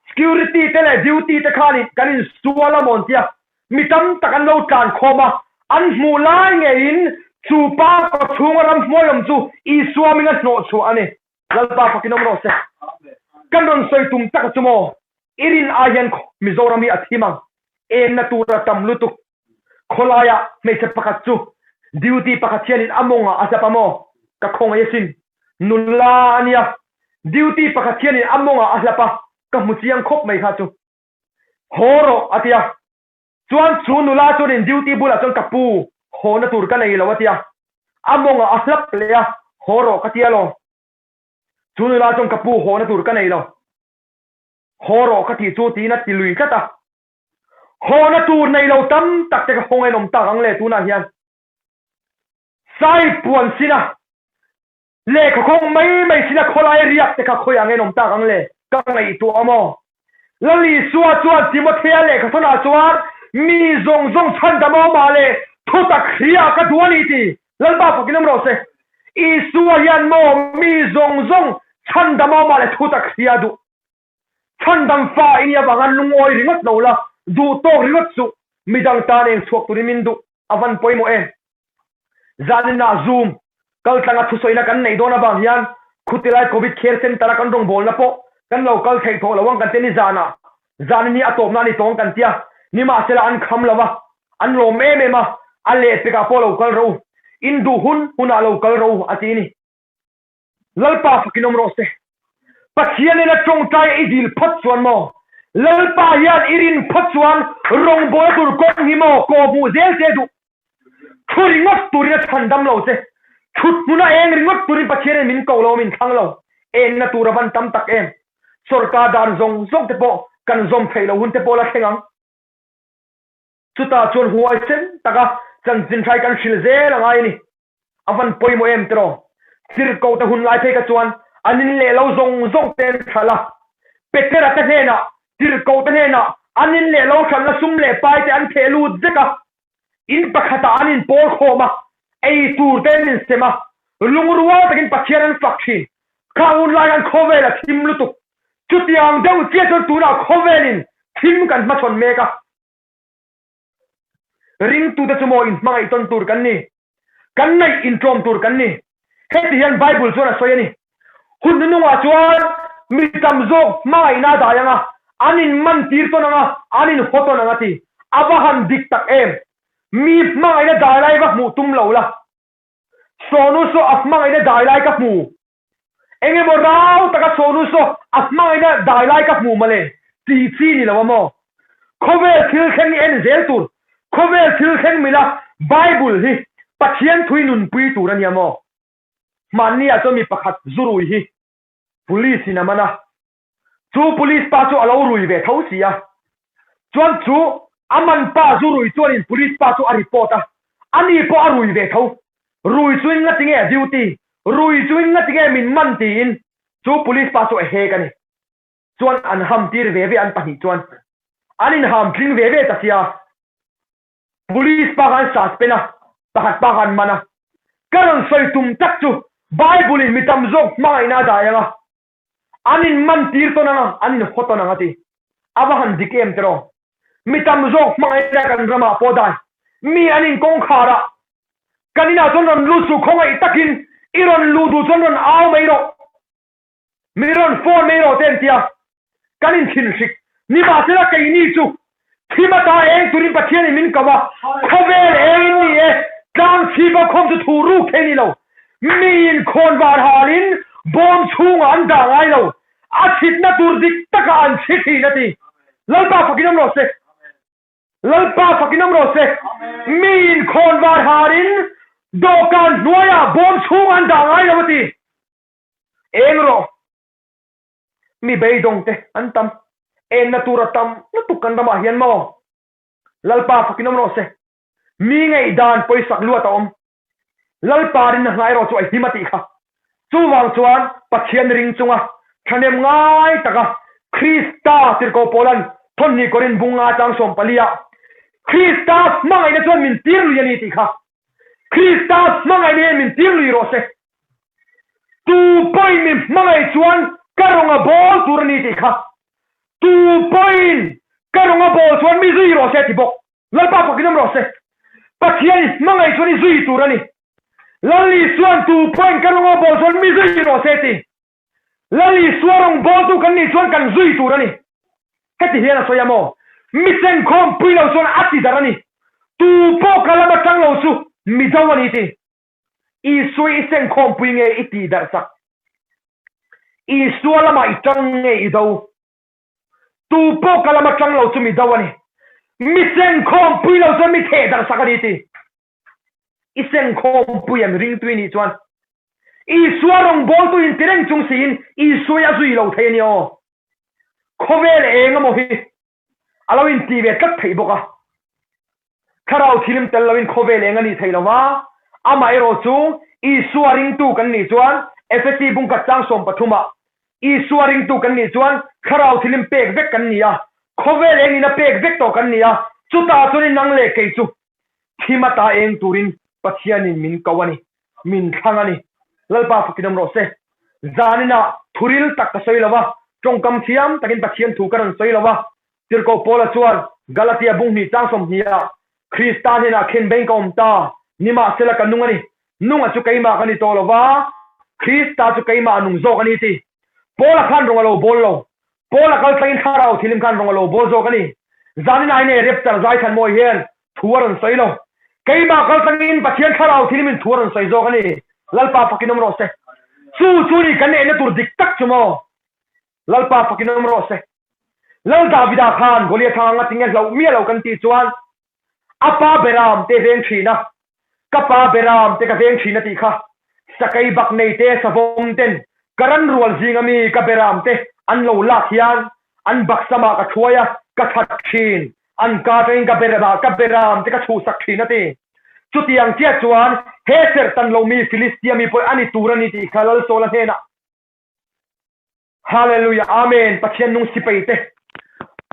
security te leh duty te khanin kan insual a mawn tia mi tam tak an lo tlan khawm a, an hmuh lai ngeiin chu pa kaw chhunga ramhmuai awm chu Isua hminga hnawh chhuah a ni. Lalpa fakin awm rawh se. Kan rawn sawi tum tak a chu maw? I rin ai hian Mizoram hi a thim ang. Enna tur a tam lutuk. Khawlaiah hmeichhe pakhat chu duty pakhat hianin a mawngah a hlap a maw? Ka khawngaih asin. Nula a nia. Duty pakhat hianin a mawngah a hlap a, ka hmu chiang khawp mai kha chu. Haw rawh a ti a. Chuan chu nula chuanin duty bulah chuan ka pu, hawna tur ka nei lo a ti a. A mawngah a hlap leh a, haw rawh ka ti alawm. Chu nula chuan ka pu, hawna tur ka nei lo. Haw rawh ka tih chu tiin a ti lui tlat a. Hawna tur nei lo tam tak te ka haw ngainawm tak ang le tunah hian. Sai puan sina lehkha khawng mai mai sina khawlai riak te kha khawiah ngainawm tak ang le ka ngaihtuah a maw? Lal Isua chuan Timothea lehkha thawnah chuan mi zawng zawng chhandam a awm ah leh thutak hria ka duh a ni ti Lalpa fakin awm rawh se. Isua hian maw mi zawng zawng chhandam a awm ah leh thutak hria duh Chhandam fa i nih avanga lungawi ringawt lo la, duh tawk ringawt suh, midang tan eng chhuak turin min duh a van pawimawh em? Zaninah Zoom kaltlanga thusawina kan neih dawn avang hian khutilai Covid Care Centre a kan rawngbawlna pawh kan lo kal theih tawh lo ang kan ti ni zanah zanin hi a tawpna a ni tawng kan tia, nimahsela an kham lo a, an lawm em em a, a lehpekah pawh lo kal rawh u, in duh hun hunah lo kal rawh u a ti a ni. Lalpa fakin awm rawh se. Pathian in a tawngtai i dil phawt chuan maw? Lalpa hian i rin phawt chuan rawngbawlna tur kawng hi maw kaw hmuh zel che duh? Thu ringawt turin a chhan dam lo che. Thut hmuna eng ringawt turin Pathian in min ko lo, min thlang lo. Enna tur a van tam tak em? Sorkar dan zawng zawng te pawh kan zawm theih loh hun te pawh la thleng ang. Chutah chuan huaisen taka chanchin hrai kan hrilh zel a ngai a ni. A van pawimawh em tiraw? Tirhkoh te hun lai phei kha chuan an in leh lo zawng zawng te an hralh a. Petera te hnenah, tirhkoh te hnenah an in leh lo hralhna sum leh pai te an theh lut vek a. In pakhatah an inpawl khawm a, ei tur te an insem a, lungrual takin Pathian an fak thin. Khang hun lai khan khawvel a thim lutuk. Chutiang deuh chiah chuan tunah khawvelin thim kan hmachhawn mek a. Ringtute chu maw inhmangaih tawn tur kan ni? Kan ngaih inṭawm tur kan ni? Heti hian Bible chuan a sawi a ni, Hun hnuhnungah chuan mi tam zawk hmangaihna a dai ang a, an inmantir tawn ang a, an inhaw tawn ang a ti. A va han dik tak em! Mi hmangaihna dai lai va hmuh tum lo la. Sawnu saw a hmangaihna dai lai ka hmu. Eng emaw rau taka sawnu saw a hmangaihna dai lai ka hmu mawle ti chi ni lo a maw? Khawvel thil thleng i en zel tur, khawvel thil thleng mila Bible hi Pathian thui nunpui tur a nia maw? Hmanni ah chuan mi pakhat zu rui hi Police in a man a, chu Police pa chu a lo rui ve tho si a, chuan chu a man pa zu rui chuanin Police pa chu a report a, ani pawh a rui ve tho, rui chuin nga tinge a duty, rui chuin nga tinge min man tiin chu Police pa chu a hek a ni. Chuan an ham tir ve ve an pahnih chuan an inham tling ve ve ta sia. Police pa khan suspend a, pakhat pa khan man a. Ka rawn sawi tum tak chu Bible in mi tam zawk hmangaihna a dai ang a, an in man tir tawn ang a, an in haw tawn ang a ti. A va han dik em tiraw? Mi tam zawk hmangaihna kan ramah pawh dai. Mi an in kawngkhar a, kan inah chuan rawn lut suh khawngaih takin i rawn luh duh chuan rawn au mai rawh. Mi rawn phone mai rawh te an ti a, kan inthinhrik. Nimahsela keini chu thim ata eng turin Pathianin min ko a, khawvel engin ni e, tlang chhipa khawm chu thu ruk thei ni lo. Miin khawnvar halin bawm chhungah an dah ngai lo, a chhitna tur dik takah an chhi thin a ti. Lalpa fakin awm rawh se. Lalpa fakin awm rawh se. Miin khawnvar halin dawhkan hnuaiah bawm chhungah an dah ngai lo a ti. Eng rawh, mi beidawng te an tam, enna tur a tam lutuk kan ramah hian maw? Lalpa fakin awm rawh se, mi ngaihdan pawisak luat a awm, Lalpa rinna hnai erawh chu a him a tih kha. Chuvang chuan Pathian ring chunga thahnem ngai taka Krista tirhkoh Paula'n thawmhnih Korin bung nga chang 14 ah Krista hmangaihna chuan min tir lui a ni tih kha. Krista hmangaihna hian min tir lui rawh se. Tu pawhin min hmangaih chuan ka rawn a bawl tur a ni tih kha. Tu pawhin ka rawn a bawl chuan mi zui rawh se a ti bawk. Lalpa fakin awm rawh se. Pathian i hmangaih chuan i zui tur a ni. Lal Isua'n tu pawhin ka rawn a bawl chuan mi zui rawh se a ti. Lal Isua rawn bawltu kan nih chuan kan zui tur a ni. Heti hian a sawi a maw? Mi sengkhawm pui lo chuan a ti darh a ni. Tu pawh ka lam atang lo chu Mizo a ni ti. Isua i sengkhawm pui nge i tih darh sak? Isua lamah i tang nge i do? Tu pawh ka lam atang lo chu Mizo a ni. Mi sengkhawm pui lo chuan mi theh darh sak a ni ti. I sengkhawm pui em ringtui nih chuan Isua rawngbawltu in ti reng chung siin Isua hi a zui lo thei a ni aw. Khawvel eng emaw hi a lo inti ve tlat theih bawk a. Thlarau thilim tel loin khawvel eng a nih theih lo va, amaherawh chu Isua ringtu kan nih chuan Efesi bungkhat chang 13 ah Isua ringtu kan nih chuan thlarau thilim pek vek kan ni a, khawvel eng ina pek vek tawh kan ni a, chutah chuan inang leh kei chu thim ata eng turin Pathianin min ko a ni, min thlang a ni. Lalpa fakin awm rawh se. Zaninah thuril tak ka sawi lo va, tawngkam thiam takin Pathian thu ka rawn sawi lo va. Tirhkoh Paula chuan Galatia bung hnih chang 20 ah, Krista hnenah khen beng ka awm ta, nimahsela ka nung a ni. Nunga chu keimah ka ni tawh lo va, Krista chu keimah a nung zawk a ni ti. Paula khan rawng a lo bawl lo. Paula kal tlangin thlarau thilim khan rawng a lo bawl zawk a ni. Zanin aine Rapture Zaithanmawi hian thu a rawn sawi lo. Keimah kal tlangin Pathian thlarau thilimin thu a rawn sawi zawk a ni. Lalpa fakin awm rawh se. Chu chu ni kan nehna tur dik tak chu maw? Lalpa fakin awm rawh se. Lal Davida khan Goliath anga tinge hlauh miah lo kan tih chuan a pa Beram te veng thin a, ka pa Beram te ka veng thin a tih kha. Sakei bak nei te savawm ten ka ran rual zinga mi ka Beram te an lo lak hian an baksamah ka thuai a, ka that thin. An ka atangin ka Beraba, ka Beram te ka chhuhsak thin a ti. Chutiang chiah chuan he serh tan lo mi Filistia mi pawh a ni tur a ni tih kha Lal Saula hnenah Hallelujah Amen Pathian nung sipai te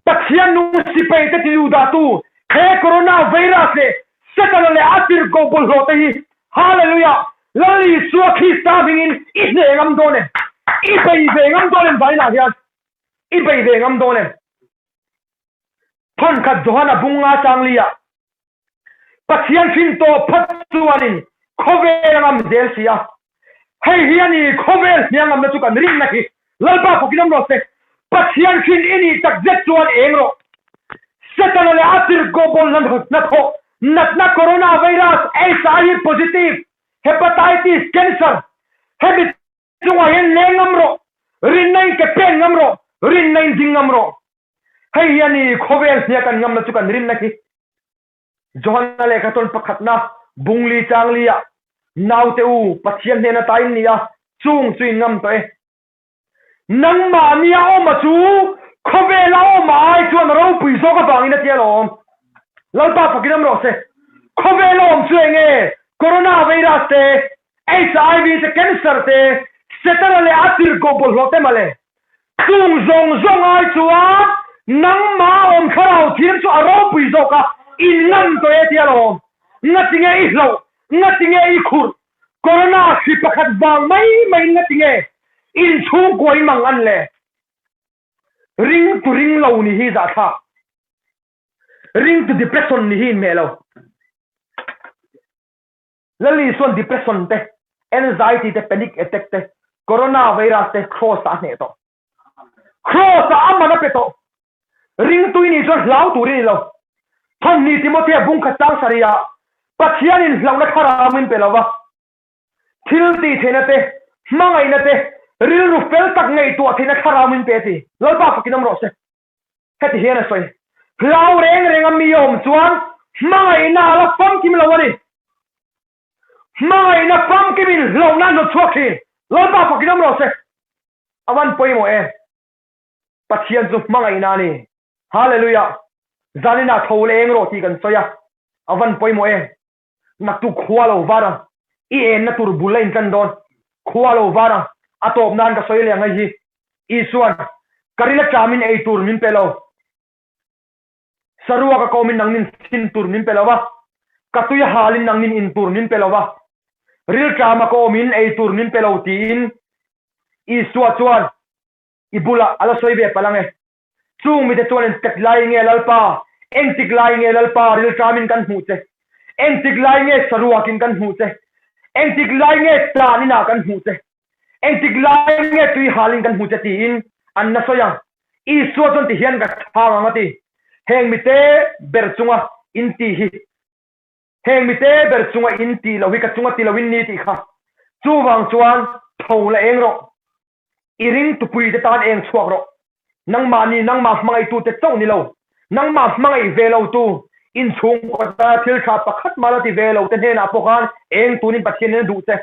Pathian nung sipai te ti duhdah tu he Corona virus leh Satana leh a tirhkoh bawlhhlawh te hi Hallelujah Lal Isua Krista hmingin i hneh ngam dawn em? I bei ve ngam dawn em vainah hian i bei ve ngam dawn em? Thawnkhat Johana bung nga chang li ah Pathian hrin tawh phawt chuanin khawvel a ngam zel si a. Hei hi a ni khawvel hniang ngamna chu kan rinna hi. Lalpa fakin awm rawh se. Pathian hrin i nih tak zet chuan eng rawh. Setana leh a tirhkoh bawlhhlawh hnathawh. Natna Coronavirus, HIV positive, Hepatitis, Cancer, hemi chungah hian leng ngam rawh, rinna in ke pen ngam rawh, rinna in ding ngam rawh. Hei hi a ni khawvel hnia kan ngamna chu kan rinna khi. Johana lehkha tawn pakhatna bungli changli ah naute u Pathian hnen ata in ni a, chung chu in ngam tawh e. Nangmah nia awma chu khawvela awma ai chuan a ropui zawk avangin a ti alawm. Lalpa fakin awm rawh se. Khawvela awm chu enge? Corona virus te, HIV te, cancer te, Setana leh a tirhkoh bawlhhlawh te mawle. Chung zawng zawng ai chuan nangmah awm thlarau thir chu a ropui zawk a, in ngam tawh e ti alawm. Ngatinge i hlauh? Ngatinge i khurh? Corona hri pakhat vang mai mai in ngatinge in chhungkua in mang an le? Ring tu ring lo ni hi zahthlak. Ring tu depression ni hi in hmeh lo. Lali chuan depression te, anxiety te, panic attack te, corona virus te cross ah a hneh tawh. Cross ah a man a pe tawh. Ringtui nih chuan hlau tur i ni lo. Thawmhni Timothea bungkhat chang sarihah Pathianin hlauhna thlarau min pe lo va, thil tih theihna te, hmangaihna te, rilru fel tak ngaihtuah theihna thlarau min pe a ti. Lalpa fakin awm rawh se. Heti hian a sawi, Hlau reng renga mi a awm chuan hmangaihna a la famkim lo a ni. Hmangaihna famkimin hlauhna a hnawt chhuak thin. Lalpa fakin awm rawh se. A van pawimawh em? Pathian chu hmangaihna a ni. Hallelujah! Zaninah tho leh eng rawh tih kan sawi a, a van pawimawh em? Naktuk khua lo var ang, i enna tur bul a intlan dawn. Khua lo var ang, a tawp nan ka sawi leh ang hei hi. Isuan, Ka ril aṭamin ei tur min pe lo. Saruak a kawmin nangnin sin tur min pe lo va, ka tui a halin nangnin in tur min pe lo va, rilṭam a kawmin ei tur min pe lo tiin Isua chuan I bulah a la sawi ve palh ang e. Chung mite chuan engtik lai nge Lalpa, engtik lai nge Lalpa rilṭamin kan hmuh che? Engtik lai nge saruakin kan hmuh che? Engtik lai nge tan inah kan hmuh che? Engtik lai nge tui halin kan hmuh che? tiin an la sawi ang. Isua chuan tihian ka chhang ang a ti. Heng mite ber chunga in tih hi Heng mite ber chunga in tih loh hi ka chunga ti loin ni tih kha. Chuvang chuan tho la eng rawh. I ring tupuite tan eng chhuak rawh. Nangmahni nangmah hmangaihtute chauh ni lo, nangmah hmangaih ve lotu, inchhungkaw tana thil tha pakhat mah la ti ve lote hnenah pawh khan eng tunin Pathianin a duh che.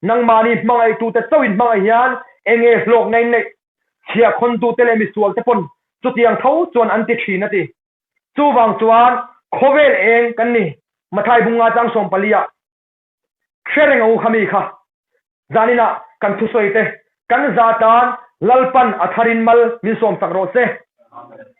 Nangmahni hmangaihtute chauhin hmangaih hian enge hlawkna in neih? Chhiahkhawntute leh misualte pawn chutiang tho chuan an ti thin a ti. Chuvang chuan khawvel eng kan ni. Mathai bunga chang 14 ah Hre reng ang u kha mi kha. Zaninah kan thusawi te kan za tan Lalpan a tharin mal min sawmsak rawh se.